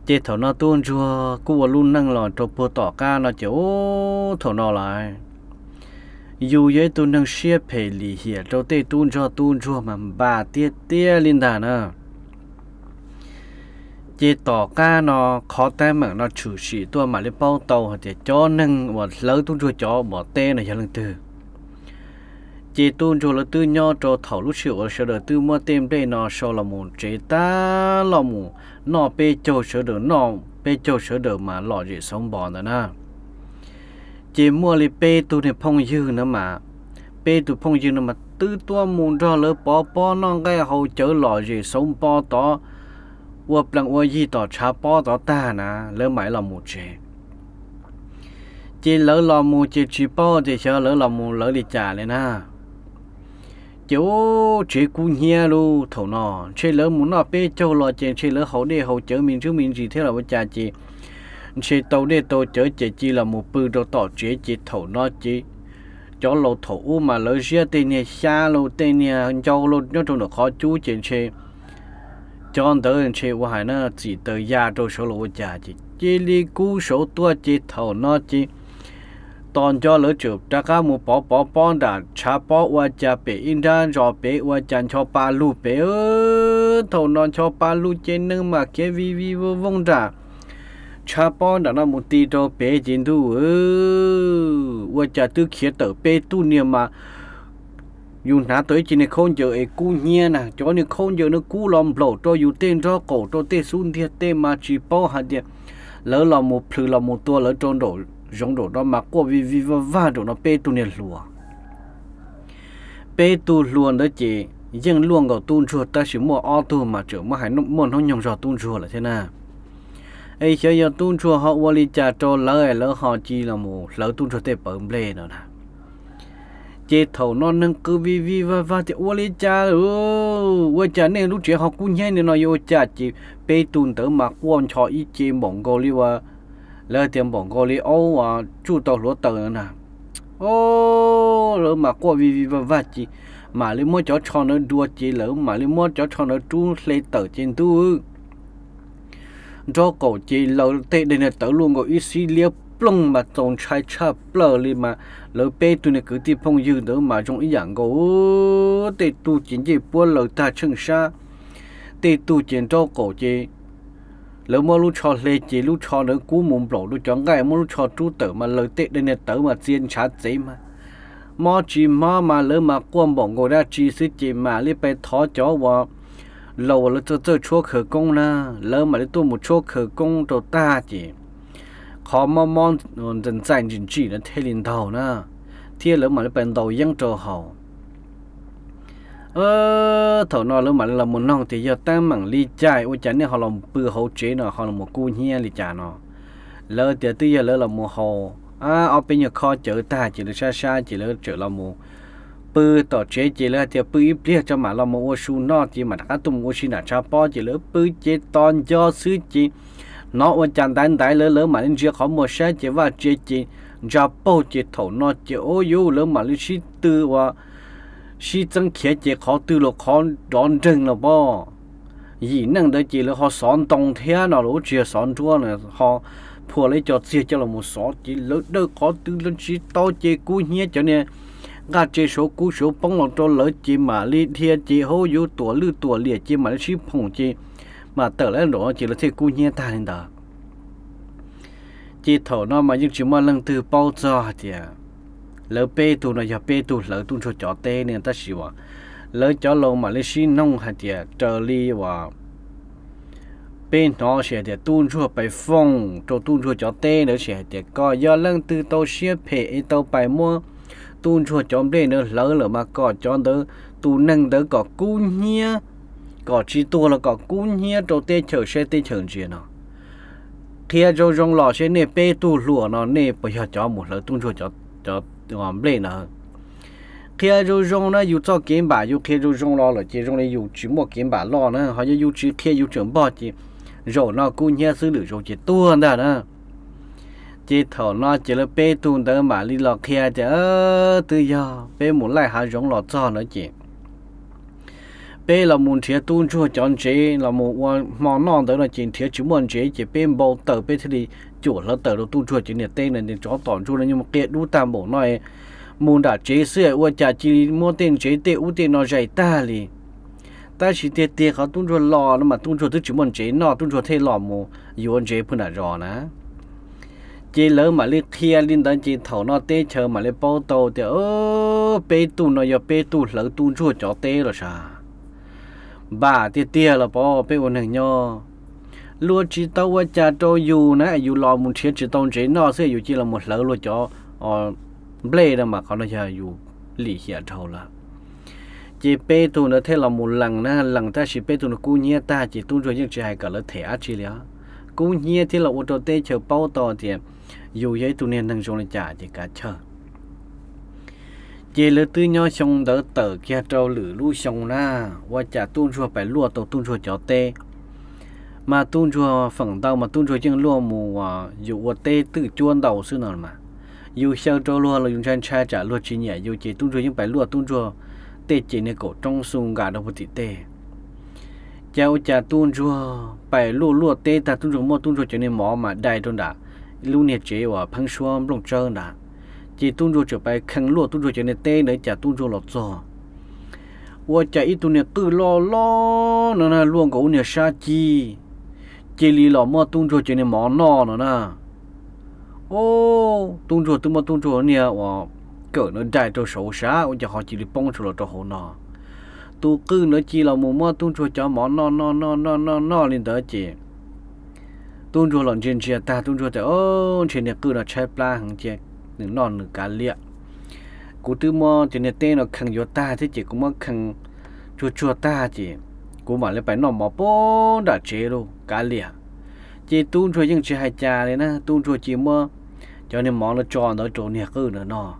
Ces thaum no tub ntsuag kuj ua lub neej los rau puag tom qab no ces, ub, thaum no lawm yus yog ib tug neeg siab phem lim hiam rau tej tub ntsuag, tub ntsuag mas npam tiag tiag li ntag na. Ces tom qab no qhov teeb meem no tshwm sim tuaj mam li paub tau hais tias cov neeg uas hlawv tub ntsuag cov uas teb no yog leej twg. Ces tub ntsuag lawv twb nyob rau thaum lub sij hawm uas sawv daws twb muab tej nplej no sau los mus tsev tag los mus noj peb caug, sawv daws noj peb caug sawv daws mas lom zem xauv npo ntawd na. Ces muaj li peb tug niag phooj ywg no mas, peb tug phooj ywg no mas twb tuaj mus nrog lawv pov pob noj nqaij haus cawv lom zem xauv npo tod, ua plees ua yig tom tshav pob tod tag na lawv mam los mus tsev. Ces lawv los mus ces tsis paub tias xyov lawv los mus lawv li cas li na. Ces ub, tsev kub hnyiab lauj, thaum no ntshe lawv mus noj peb caug los ces ntshe lawv haus dej haus cawv me ntsis me ntsis thiab los ua cas ces ntshe tau dej tau cawv ces cia los mus pw rau tom tsev ces thaum no ces cov laus thaum ub mas lawv ziab tej niag xyab lauj, tej niag ncau lauj nyob rau ntawm qhov cub ces ntshe cov ntawd ntshe ua hais na txim taws ya rau saud los ua cas ces cia li kub saud tuaj ces thaum no ces tos nco lawv tseem rov qab mus pov pov pob nram tshav pob ua cas pem ib nrab zos pem ua cas ncho pa lug pem. Thaum no ncho pa lug ces neeg mam khiav vij vij vooj vooj nram tshav pob nram no mus ti rau pem ces ntuj, ua cas twb khiav tawm peb tug niag mas yus hnav tau ib ce niag khaub ncaws es kub hnyiab na, cov niag khaub ncaws no kub los nplaum rau yus tej nraub qaum rau tej xub ntiag tej mas tsis paub hais tias lawv los mus plhws los mus tua lawv rau nraum zoov nraum no mas quaj vij vij vaj vag nraum no peb tug niag hluas. Peb tug hluas ntawd ces yeej luaj nkaus tub ntsuag tab sis muaj ob tug mas tseem muaj hais muaj hnub nyoog zog tub ntsuag lawm thiab na. Es xyov yog tub ntsuag ho ua li cas rau lawv, lawv ho cia los mus hlawv tub ntsuag tej pawv nplej no na. Ces thaum no neeg qw vij vij vaj vag tias ua li cas, ua cas nej lub tsev ho kub hnyiab li no yuav ua cas, ces peb tug ntawd mas quaj ncho ib ce npaum nkaus li ua, lawv tias npaum nkaus li aub tsuj tau hluav taws na. O, lawv mas quaj vij vij vaj vag ces mam li muab cov tsho ntawd dua ces lawv mam li muab cov tsho ntawd rub hle tawm ces ntub, nraub qaum ces lawv tej dej niag tawv luaj nkaus ib xib liab ploog mas txaus ntshai tshaj plaws li mas lawv peb tug niag kwv tij phooj ywg ntawd mas zoo ib yam nkaus. Tej tug ces ncej puab laws tag tsheej sab, tej tug ces nraub qaum ces lawv muab lub tsho hle ces lub tsho ntawd kub mus nplaum rau cov nqaij, muab lub tsho rub tawm mas lawv tej dej niag tawv mas txia ntshav txev mas mob tsis mob mas lawv mas quaj npaum nkaus dab tsi xwb ces mam li pais thov cov uas laus uas lawv txawj txawj tshuab khawv koob na, lawv mam li tuaj mus tshuab khawv koob rau tag ces qhov mob mob ntxaij ntxaij ntsim ntsim no thiaj li ntaug na, thiab lawv mam li pais ntaus yeeb rau haus. Thaum no lawv mam li los mus noog tias yog teeb meem li cas ua cas nej ho los pw hauv tsev no ho los mus kub hnyiab li cas no. Lawv tias twb yog lawv los mus haus ob peb nyuag khob cawv tag ces lawv sab sab ces lawv tseem los mus pw tom tsev ces lawv hais tias pw ib pliag tso mam los mus ua su noj ces mam rov qab tuaj mus ua si nram tshav pob ces lawv pw ces tos nco xwb ces hnov ua cas ntaiv ntaiv lawv, lawv mam li ntsia qhov muag saib ces vaj tsev ces ntsa paug ces thaum no ces ua yuv lawv mam li sib tw ua sib txeeb khiav ces qhov twg los qhov nrov nreeg los pob. Yim neej ntawd ces lawv ho xov ntoo thiab no los tsis yog xov nruab no ho phua lawv ib co txiag coj los mus xov ces lawv dawj qhov twg los tsis tau ces kub hnyiab cov niag nqaj tse suav kub suav poob los rau lawv ces mam li dhia ces hauv yuv tuam lwj tuam liam ces mam li sib phoom ces mam tawm lawm nraum no ces lawv thiaj kub hnyiab tag li ntawd. Ces thaum no mas yeej tsis muaj leej twg paub txog hais tias lawv peb tug no yog peb tug hlawv tub ntsuag cov teb ne tab sis uas lawv cov laus mam li sib noog hais tias raws li uas peb hnov ces hais tias tub ntsuag pais foom rau tub ntsuag cov teb ntawd ces hais tias kom yog leej twg tau siab phem es tau pais muab tub ntsuag cov nplej ntawd hlawv lawm mas kom cov ntawd tus neeg ntawd kom kub hnyiab, kom tsis tuag los kom kub hnyiab rau teb chaws saib teb chaws ntsia no. Qhia zoo zoo los seb nej peb tug hluas no nej puas yog cov mus hlawv tub ntsuag cov nplej ntawd. Qhia zoo zoo na, yus txoj kev npam yus qhia zoo zoo los lawm ces zoo li yus tsis muaj kev npam loj na, ho yog yus tsis qhia yus tseem npog ces zaum no kub hnyiab xwb lwm zaus ces tuag ntag na. Ces thaum no ces lawv peb tug ntawd mam li los qhia tias twb yog peb mus laij hav zoov los txog ntawd ces peb los mus nrhiav tub ntsuag cov ntsev los mus ua hmo noj ntawd no ces nrhiav tsis muaj ntsev ces peb npau taws peb thiaj li cuam hluav taws rau tub ntsuag cov niag teb no, tsov tom ntsuag no yeej mus qia dub tag npaum no, mus nram tsev xwb ua cas cia li muab tej ntsev tej ub tej no zais tag li. Tab sis tiag tiag qhov tub ntsuag los no mas tub ntsuag twb tsis muaj ntsev noj, tub ntsuag thiaj los mus yuav ntsev pw nram zos na. Ces lawv mam li qhia li ntawd ces thaum no teb chaws mam li paub tau tias peb tug no yog peb tug hlawv tub ntsuag cov teb los sav. Npam tiag tiag los pov peb ua neeg nyob, luag tsis tau ua cas rau yus na, yus los mus nrhiav tsis tau ntsev noj xwb yus cia los mus hlawv luag cov nplej no mas qhov no yog yus lim hiam dhau lawm. Ces peb tug ntawd thiaj los mus lees na, lees tab sis peb tug no kub hnyiab tag ces tub ntsuag yeej tsis hais kom lawv them dab tsi li os. Kub hnyiab thiab los ua rau teb chaws paub tau tias yus yog ib tug niag neeg zoo li cas ces kav chawj. Ces lawv twb nyob xyoo ntawd tawm kiag rau lwm lub xyoo na, ua cas tub ntsuag pais luaj tau tub ntsuag cov teb. Mas tub ntsuag feem ntau mas tub ntsuag yeej luaj mus uas yus ua teb twj cuab ntau xwb no mas. Yus xyaw rau luag los yus ntshai ntshai tsam luag tsis nyiam yus ces tub ntsuag yeej pais luaj tub ntsuag tej ces niag kaum roob xu nkas rau puag tim tej. Cas ua cas tub ntsuag pais luaj luaj teb tag tub ntsuag muab tub ntsuag cov niag mov mas dai rau nram lub niag tsev uas pheeb suab nplooj tsawb ntawd. Ces tub ntsuag tseem pais kheej luaj tub ntsuag cov niag teb ntawd cas tub ntsuag los txog ua cas ib tug niag qwj loj loj no na luaj nkaus ub niag sab cig, cia li los muab tub ntsuag cov niag mov noj no na. O, tub ntsuag twb muab tub ntsuag niag uas kawm no dai rau saud sav ua cas ho cia li poob saud los rau hauv no. Tus qwj ntawd cia los mus muab tub ntsuag cov mov noj noj noj noj noj noj li ntawd ces tub ntsuag los ntsia ntsia tag tub ntsuag tias, Au, ntshe niag qwj no tshaib plab heev ces nws noj nws kav liam. Kuv twb muab cov niag teb no khee yuav tag thiab ces kuv muab khee tsuag tsuag tag ces kuv mam li pais noj mov pem nram tsev lauj, kav liam. Ces tub ntsuag yeej tsis hais cas li na, tub ntsuag cia muab cov niag mov no tso ntawd rau niag qwj ntawd noj.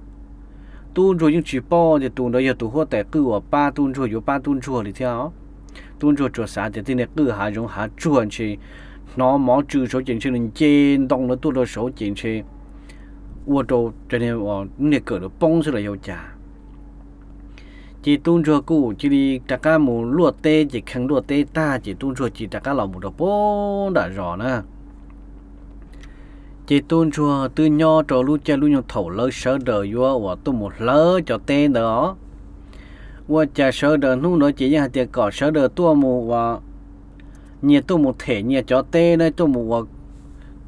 Tub ntsuag yeej tsis paub tias tus ntawd yog tus huab tais qwj uas pab tub ntsuag yuav pab tub ntsuag li thiab. Tub ntsuag tsuas xav tias tej niag qwj hav zoov hav tsuag ntshe hnov mov tsw saud ces ntshe nws nce ntoo ntawd tuaj rau saud ces ntshe ua rau cov niag kawm ntawd poob xwb los yog cas. Ces tub ntsuag kuj cia li rov qab mus luaj teb ces khee luaj teb tag ces tub ntsuag cia li rov qab los mus rau pem nram zos na. Ces tub ntsuag twb nyob rau lub caij lub nyoog thaum lawv sawv daws yuav uas tuaj mus hlawv cov teb ntawd os. Ua cas sawv daws hnub ntawd ces yeej hais tias kom sawv daws tuaj mus uas nyias tuaj mus them nyias cov teb na, tuaj mus ua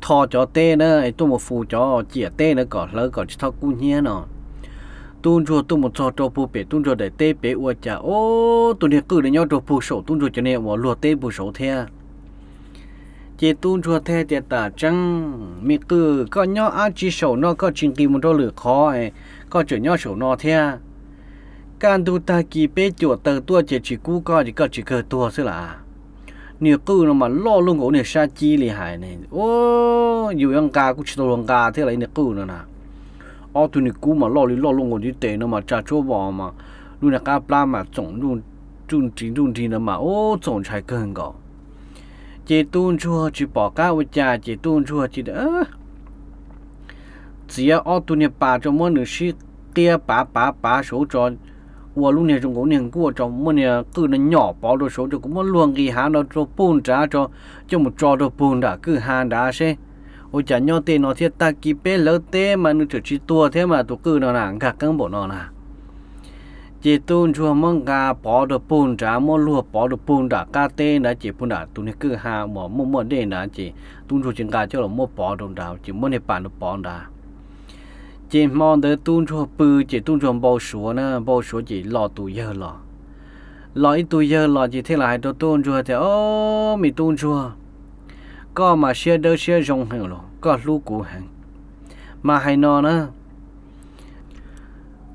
tho cov teb na, tuaj mus fu cov ciam teb na kom hlawv kom tsis txhob kub hnyiab no. Tub ntsuag tuaj mus txog rau puag pem tub ntsuag daim teb pem ua cas, Au, tus niag qwj no nyob rau puag saum tub ntsuag cov niag uas luag teb puag saud thiab. Ces tub ntsuag thiaj tias, Tam tseeb, me qwj, koj nyob dab tsi saum no koj tsis nqis mus rau lwm qhov, koj tseem nyob saum no thiab? Kaj ntug tag kis peb cuam taws tuaj ces tsis kub koj ces koj tsis kawg tuag xwb las. Niag qwj no mas loj luaj nkaus niag sab cib li hais ne. Yus yuav nqa kuj tsis tau luag nqa thiab las niag qwj no na. Ob tug niag kub mas loj li loj luaj nkaus ntiv tes no mas tsa tshuab vos mas lub niag qab plab mas txoom nruj nrig nruj nrig ntawd mas ub txaus ntshai kawg nkaus. Ces tub ntsuag tsis pom qab ua cas ces tub ntsuag cia li txiav ob tug niag pas rau muab nws sib qiab pav pav pav saud tso, ua lub niag zoo nkaus niag nkuaj tso, muab niag qwj no nyom pov rau saud tso, kuv muab luag nqis hav no rau puag nrad tso, coj mus tso rau puag nram kwj ha nrad seb ua cas nyob tej no thiab. Tag kis peb hlawv teb mas nws tseem tsis tuag thiab mas tus qwj no na nkag qeeb npaum no na. Ces tub ntsuag muab nqa pov rau puag nrad, muab luag pov rau puag nram qab teb nrad ces puag nram tus niag kwj ha uas muaj muaj dej nrad ces tub ntsuag cia li nqa coj los muab pov rau nrad ces muab niag pas no pov nrad. Ces hmo ntawd tub ntsuag pw ces tub ntsuag npau suav na, npau suav ces los tus yawg los. Los ib tug yawg los ces thiaj los hais rau tub ntsuag tias, Au, me tub ntsuag, koj mas siab dawb siab zoo heev los koj hlub kuv heev. Mas hais no na,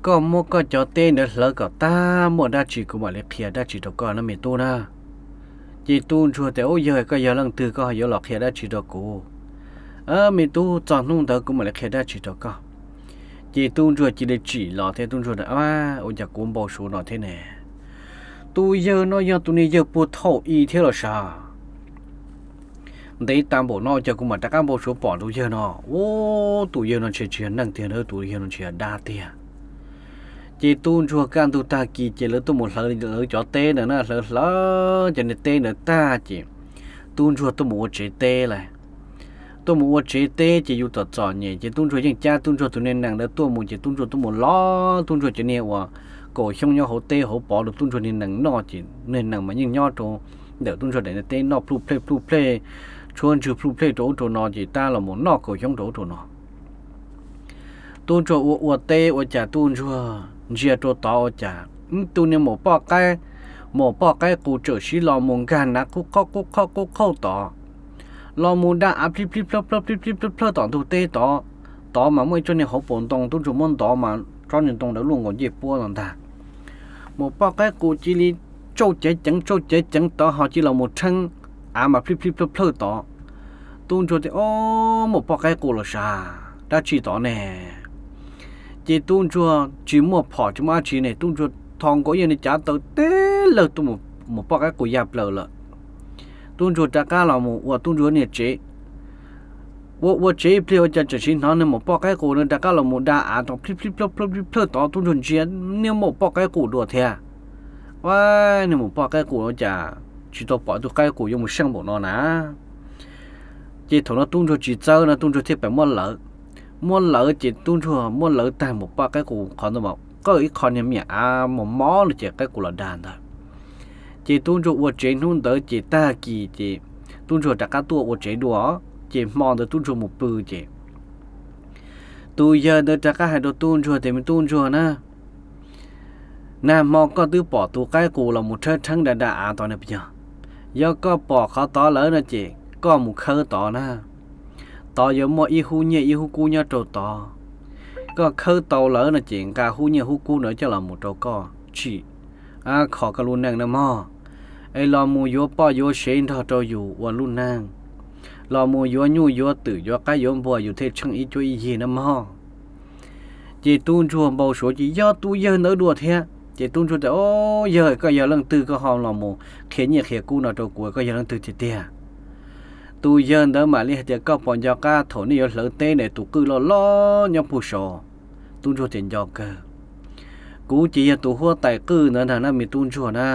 koj muab koj cov teb ntawd hlawv kom tag, muaj dab tsi kuv mam li qhia dab tsi rau koj na me tub na. Ces tub ntsuag tias, Ub, yawg, koj yog leej twg koj yuav los qhia dab tsi rau kuv? Me tub, txog hnub ntawd kuv mam li qhia dab tsi rau koj. Ces tub ntsuag cia li tsim los thiab tub ntsuag tias, Ua cas kuv npau suav no thiab ne? Tus yawg no yog tus niag yawg puag thaum i thiab los sav? Ntev tas npaum no ua cas kuv mam rov qab npau suav pom tus yawg no? Ub, tus yawg no ntshe tsis yog neeg tiag, tus yawg no ntshe yog dab tiag. Ces tub ntsuag kaj ntug tag kis ces lawv tuaj mus hlawv lawv cov teb ntawd na, hlawv hlawv cov niag teb ntawd tag ces tub ntsuag tuaj mus ua tsev teb lawm. Tuaj mus ua tsev teb ces yus txom txom nyem ces tub ntsuag yeej cab tub ntsuag tus niag nees ntawd tuaj mus ces tub ntsuag tuaj mus lov tub ntsuag cov niag uas kaum xyoob nyob hauv teb hauv pov rau tub ntsuag niag nees noj ces niag nees mas yeej nyob rau ntawm tub ntsuag daim niag teb noj pluj plej pluj plej, tshuab ntswg pluj plej rau ub rau no ces tab los mus noj kaum xyoob rau ub rau no. Tub ntsuag ua ua teb ua cas tub ntsuag ntsia rau tod ua cas ib tug niag maum poj qaib, maum poj qaib qus txawm sib los mus nkag nav qub qhauj qub qhauj qub qhauj tod, los mus da av plij plij plawg plawg plij plij plawg plawg tom ntug teb tod. Tod mas muaj ib tsob niag hauv paus ntoo, tub ntsuag muab ntov mas tsob niag ntoo ntawd luaj nkaus ncej puab no ntag. Maum poj qaib qus cia li tsauj cev ceev tsauj cev ceev tod ho cia los mus rheeb av mas plij plij plawg plawg tod. Tub ntsuag tias, Ob, maum poj qaib qus los sav, dab tsi tod ne? Ces tub ntsuag tsis muaj phom tsis muaj dab tsi ne, tub ntsuag tho nkaus ib yam li cav taw teb lawg tuaj, maum poj qaib qus ya plaws lawm. Tub ntsuag rov qab los mus ua tub ntsuag niag tsev. Ua ua tsev ib pliag ua cas tseem sim hnov niag maum poj qaib qus no rov qab los mus da av tod plij plij plawg plawg plij plawg tod, tub ntsuag ntsia niag maum poj qaib qus dua thiab. Ua, niag maum poj qaib qus ua cas tsis tau pom tus qaib qus yuav mus seej npaum no na. Ces thaum no tub ntsuag tsis txawb no tub ntsuag thiaj pais muab lawv. Muab lawv ces tub ntsuag muab lawv tag maum poj qaib qus qhov ntawd mas qawj ib qho niag me nyuam av mos mos no ces qaib qus los da ntawd. Ces tub ntsuag ua tsev hnub ntawd ces tag kis ces tub ntsuag rov qab tuaj ua tsev dua. Ces hmo ntawd tub ntsuag mus pw ces Tus yawg ntawd rov qab hais rau tub ntsuag tias, Me tub ntsuag na, nag hmo koj twb pom tus qaib qus los mus rhawb rheeb da da av tod ne puas yog? Yog koj pom qhov tod lawm no ces koj mus khawb tod na. Tod yuav muaj ib hub nyiaj ib hub kub nyob rau tod. Koj khawb tau lawm no ces nqa hub nyiaj hub kub ntawd coj los mus rau koj tsim, a, kho koj lub neej na mog. Es los mus yuav poj yuav sev nrog rau yus ua lub neej, los mus yuav nyuj yuav twm yuav qaib yuav npua yus thiaj tsheej ib cuab ib yig na mog. Ces tub ntsuag npau suav ces yog tus yawg ntawd dua thiab. Ces tub ntsuag tias, O, yawg, koj yog leej twg koj ho los mus qhia nyiaj qhia kub no rau kuv, koj yog leej twg tiag tiag? Tus yawg ntawd mam li hais tias, Koj puas nco qab thaum nej yuav hlawv teb ne, tus qwj loj loj nyob puag saud? Tub ntsuag tias, Nco kawg. Kuv ces yog tus huab tais qwj ntawd ntag na me tub ntsuag na.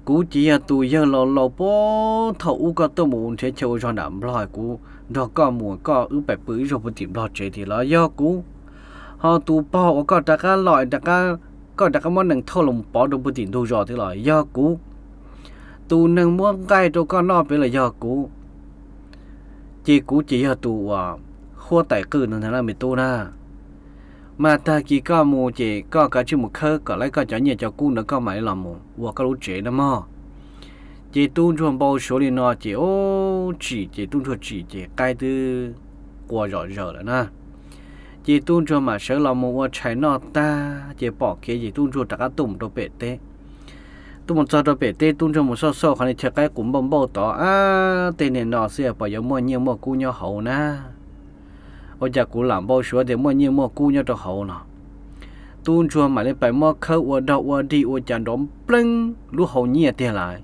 Kuv ces yog tus yawg laus laus puag thaum ub koj tuaj mus nrhiav chaw ua zog nram Nplog, kuv nrog koj mus, koj wb pais pw ib zaug puag tim Nplog tsev tiag los yog kuv. Ho tus pog uas koj rov qab los, koj rov qab muab nees thauj los pov rau puag tim ntug zos tiag los yog kuv. Tus neeg muab nqaij rau koj noj pem los yog kuv. Ces kuv ces yog tus uas huab tais qwj ntawd ntag na me tub na. Mas tag kis koj mus ces koj kav tsij mus khawb kom laib koj cov nyiaj cov kub ntawd koj mam li los mus ua koj lub tsev na mog. Ces tub ntsuag npau suav li no ces, o, tsim ces tub ntsuag tsim ces qaib twb qua zom zaws lawm na. Ces tub ntsuag mam sawv los mus ua tshais noj tag ces pom kev ces tub ntsuag rov qab tuaj mus rau pem teb. Tuaj mus txog rau pem teb tub ntsuag mus xauj xauj qhov niag chaw qaib qus npauj npauj tod, Ab, tej niag no xwb puas yuav muaj nyiaj muaj kub nyob hauv na? Ua cas kuv lam npau suav tias muaj nyiaj muaj kub nyob rau hauv no? Tub ntsuag mam li pais muab khawb ua dog ua dig ua cas nrov npleeb lub hau nyiaj tiag lawm.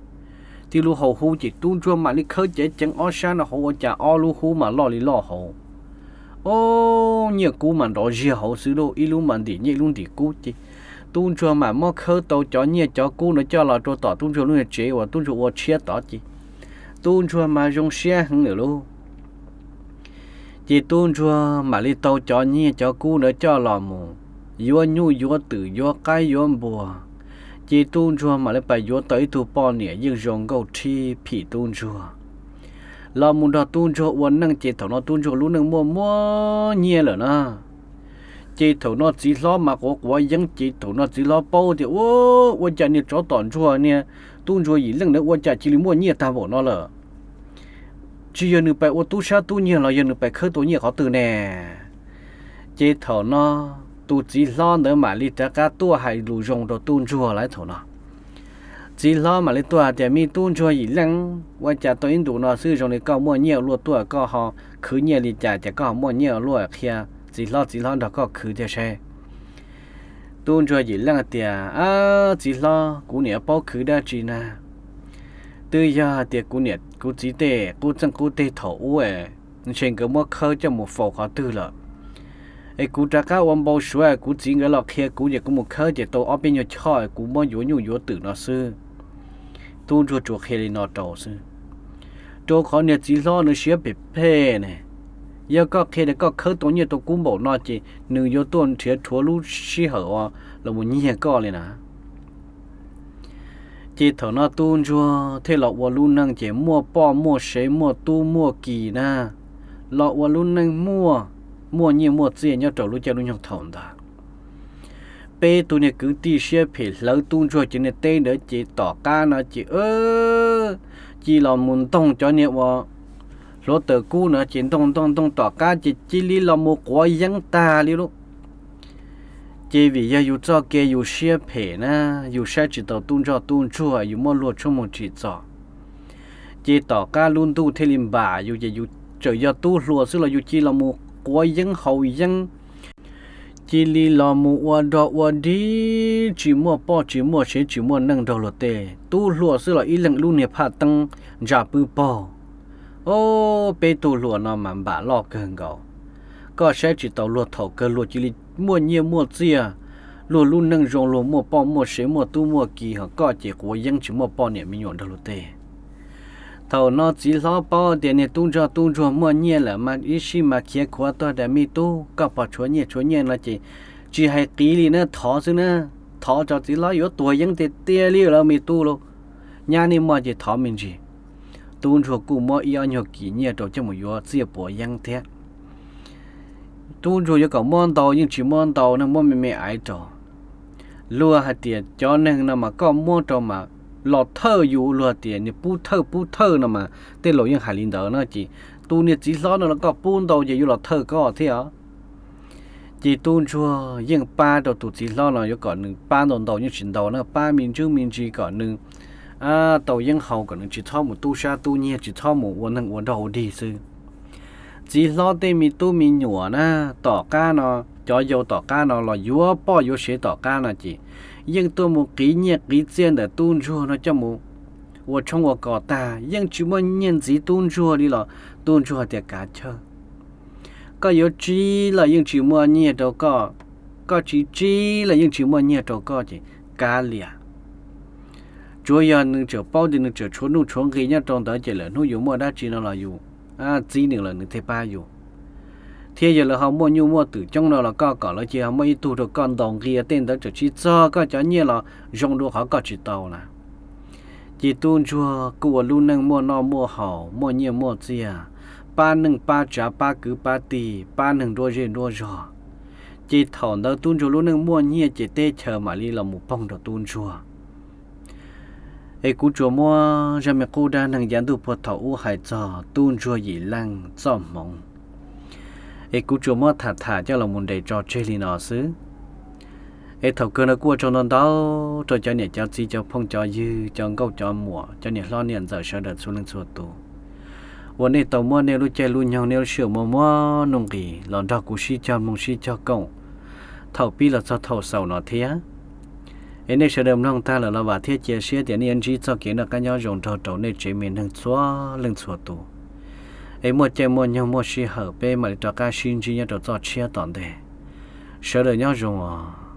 Tib lub hau hub ces tub ntsuag mam li khawb ceev ceev ob sab no hauv ua cas ob lub hub mas loj li loj hauv. O, nyiaj kub mas nrov ziag hauv xwb lauj, ib lub mas ntim nyiaj ib lub ntim kub ces tub ntsuag mam muab khawb tau cov nyiaj cov kub ntawd coj los rau tom tub ntsuag lub niag tsev uas tub ntsuag ua tshiab tod ces tub ntsuag mas zoo siab heev lawm lauj. Ces tub ntsuag mam li tau cov nyiaj cov kub ntawd coj los mus yuav nyuj yuav twm yuav qaib yuav npua. Ces tub ntsuag mam li pais yuav tau ib tug poj niam yeej zoo nkauj rhib phim tub ntsuag los mus nrog tub ntsuag ua neej ces thaum no tub ntsuag lub neej muaj muaj nyiaj lawm na. Ces thaum no txiv hlob mas quav quav yeeb ces thaum no txiv hlob paub tias, Ua, ua cas niag tsov tom ntsuag niag tub ntsuag Yim Leej ntawd ua cas cia li muaj nyiaj tag npaum no lawm? Tsis yog nws pais ua tub sab tub nyiag los yog nws pais khawb tau nyiaj qhov twg ne? Ces thaum no tus txiv hlob ntawd mam li rov qab tuaj hais lus zoo rau tub ntsuag lawm thaum no. Txiv hlob mam li tuaj hais tias, Me tub ntsuag Yim Leej, ua cas tau ib ntus no xwb zoo li koj muaj nyiaj ua luaj tuaj, koj ho khwv nyiaj li cas ces koj ho muaj nyiaj ua luaj, qhia txiv hlob, txiv hlob nrog koj khwv thiab seb. Tub ntsuag Yim Leej tias, Ab, txiv hlob, kuv niam paub khwv dab tsi na? Twb yog hais tias kuv niam kuv txiv tej qub txeej qub teg thaum ub ntshe nkawd muab khawb coj mus faus qhov twg lawm. Es kuv rov qab ua npau suav kuv txiv nkawd los qhia kuv ces kuv mus khawb ces tau ob peb nyuag choj kuv muab yuav nyuj yuav twm no xwb. Tub ntsuag tsuas qhia li no rau xwb, rau qhov niag txiv hlob nws siab phem phem ne. Yog koj qhia tias koj khawb tau nyiaj tau kub npaum no ces nws yuav tuaj nrhiav rhuav lub sij hawm uas los mus nyiag koj li na. Ces thaum no tub ntsuag thiaj los ua lub neej ces muaj poj muaj sev muaj tub muaj ki na, los ua lub neej muaj, muaj nyiaj muaj txiaj nyob rau lub caij lub nyoog thaum ntawd. Peb tug niag kwv tij siab phem hlawv tub ntsuag cov niag teb ntawd ces tom qab no ces cia los mus ntoog cov niag uas hluav taws kub no ces ntoog ntoog ntoog tom qab ces cia li los mus quav yeeb tag li lauj. Ces vim yog yus txoj kev yus siab phem na, yus saib tsis taus tub ntsoj tub ntsuag, yus muab luag tshuaj mus tsim txom, ces tom qab lub ntuj thiaj li npam yus ces yus tseem yog tub hluas xwb los yus cia los mus quav yeeb haus yeeb, cia li los mus ua dog ua dig tsis muaj poj tsis muaj sev tsis muaj neej nrog luag tej. Tub hluas xwb los ib leeg lub niag phaj teeb ntsa pwb paug. O, peb tug hluas no mas npam loj kawg nkaus. Koj saib tsis taus luag thaum kawg luag cia li muaj nyiaj muaj txiaj, luag lub neej zoo luag muaj poj muaj sev muaj tub muaj ki, ho koj ces quav yeeb tsis muaj poj niam me nyuam nrog luag tej. Thaum no txiv hlob paub tias niag tub ntsoj tub ntsuag muaj nyiaj lawm mas ib sij mas khiav khuav tuaj tias, Me tub, koj pom tshuav nyiaj tshuav nyiaj no ces tsis hais qiv li na, thov xwb na, thov tso, txiv hlob yuav tuag yeeb tiag tiag li lawm me tub lauj, nyab nej muaj ces thov me ntsis. Tub ntsuag kuj muab ib ob nyuag kis nyiaj rau coj mus yuav txiaj puav yeeb thiab. Tub ntsuag yuav kom muab ntau yeej tsis muab ntau ne, muab me me aiv rau. Luag hais tias cov neeg no mas koj muab rau mas los thawj yus, luag tias nws pub thawj pub thawj no mas tej laus yeej hais li ntawd no ces tus niag txiv hlob no los koj pub ntau ces yuav los thawj koj thiab. Ces tub ntsuag yeej pab rau tus txiv hlob no, yuav kom nws pab ntau ntau yeej tsis ntau na, pab me ntsuj me ntsis kom nws tau yeeb haus, kom nws tsis txhob mus tub sab tub nyiag, tsis txhob mus ua neeg ua nrog ua dig xwb. Txiv hlob tej me tub me nyuam na, tom qab no, cov yau tom qab no los yuav poj yuav sev tom qab no ces yeej tuaj mus qiv nyiaj qiv txiaj ntawm tub ntsuag no coj mus ua tshoob ua kos tag, yeej tsis muaj nyiaj ntxiv tub ntsuag li los tub ntsuag tias kav chawj. Koj yuav tsib los yeej tsis muaj nyiaj rau koj, koj tsis tsib los yeej tsis muaj nyiaj rau koj ces kav liam. Tsuav yog nws tseem paub tias nws tseem tshuav nuj tshuav nqi nyob rau ntawd ces lawm hnub yus muaj dab tsi no los yus txib nws lawm nws thiaj pab yus. Thiab yog lawv ho muaj nyuj muaj twm coob no los koj kom lawv cia ho muaj ib tug rau koj ntaus nqi, tej ntawd tseem tsis txog koj cov nyiaj los zoo dua qhov koj tsis tau na. Ces tub ntsuag kuj ua lub neej muaj noj muaj haus, muaj nyiaj muaj txiag, pab neej pab tsav, pab kwv pab tij, pab neeg nruab zej nruab zog. Ces thaum ntawd tub ntsuag lub neej muaj nyiaj ces teb chaws mam li los mus poog rau tub ntsuag. Es kuv tsuas muab zaj me qub dab neeg yav ntuj puag thaum ub hais txog tub ntsuag Yim Leej txoj hmoov, es kuv tsuas muab tham tham coj los mus nres tso tseg li no xwb. Es thaum kawg no kuj ua tsaug ntau ntau rau cov niam cov txiv, cov phooj cov ywg, cov nkauj cov muam, cov niam hlob niam ntxawm sawv daws txhua leej txhua tus, uas nej tau muab nej lub caij lub nyoog, nej lub sij hawm muaj muaj nuj nqis los nrog kuv sib cog mloog sib cog koom thaum pib los txog thaum xaus no thiab. Es nej sawv daws mloog tag lawm los vam thiab cia siab tias nej yuav ntsib txoj kev noj qab nyob zoo nrog rau nej tsev me neeg txhua leej txhua tus. Es muaj caij muaj nyoog muaj sij hawm peb mam li rov qab sib ntsib nyob rau txoj tshiab tom ntej. Sawv daws nyob zoo os.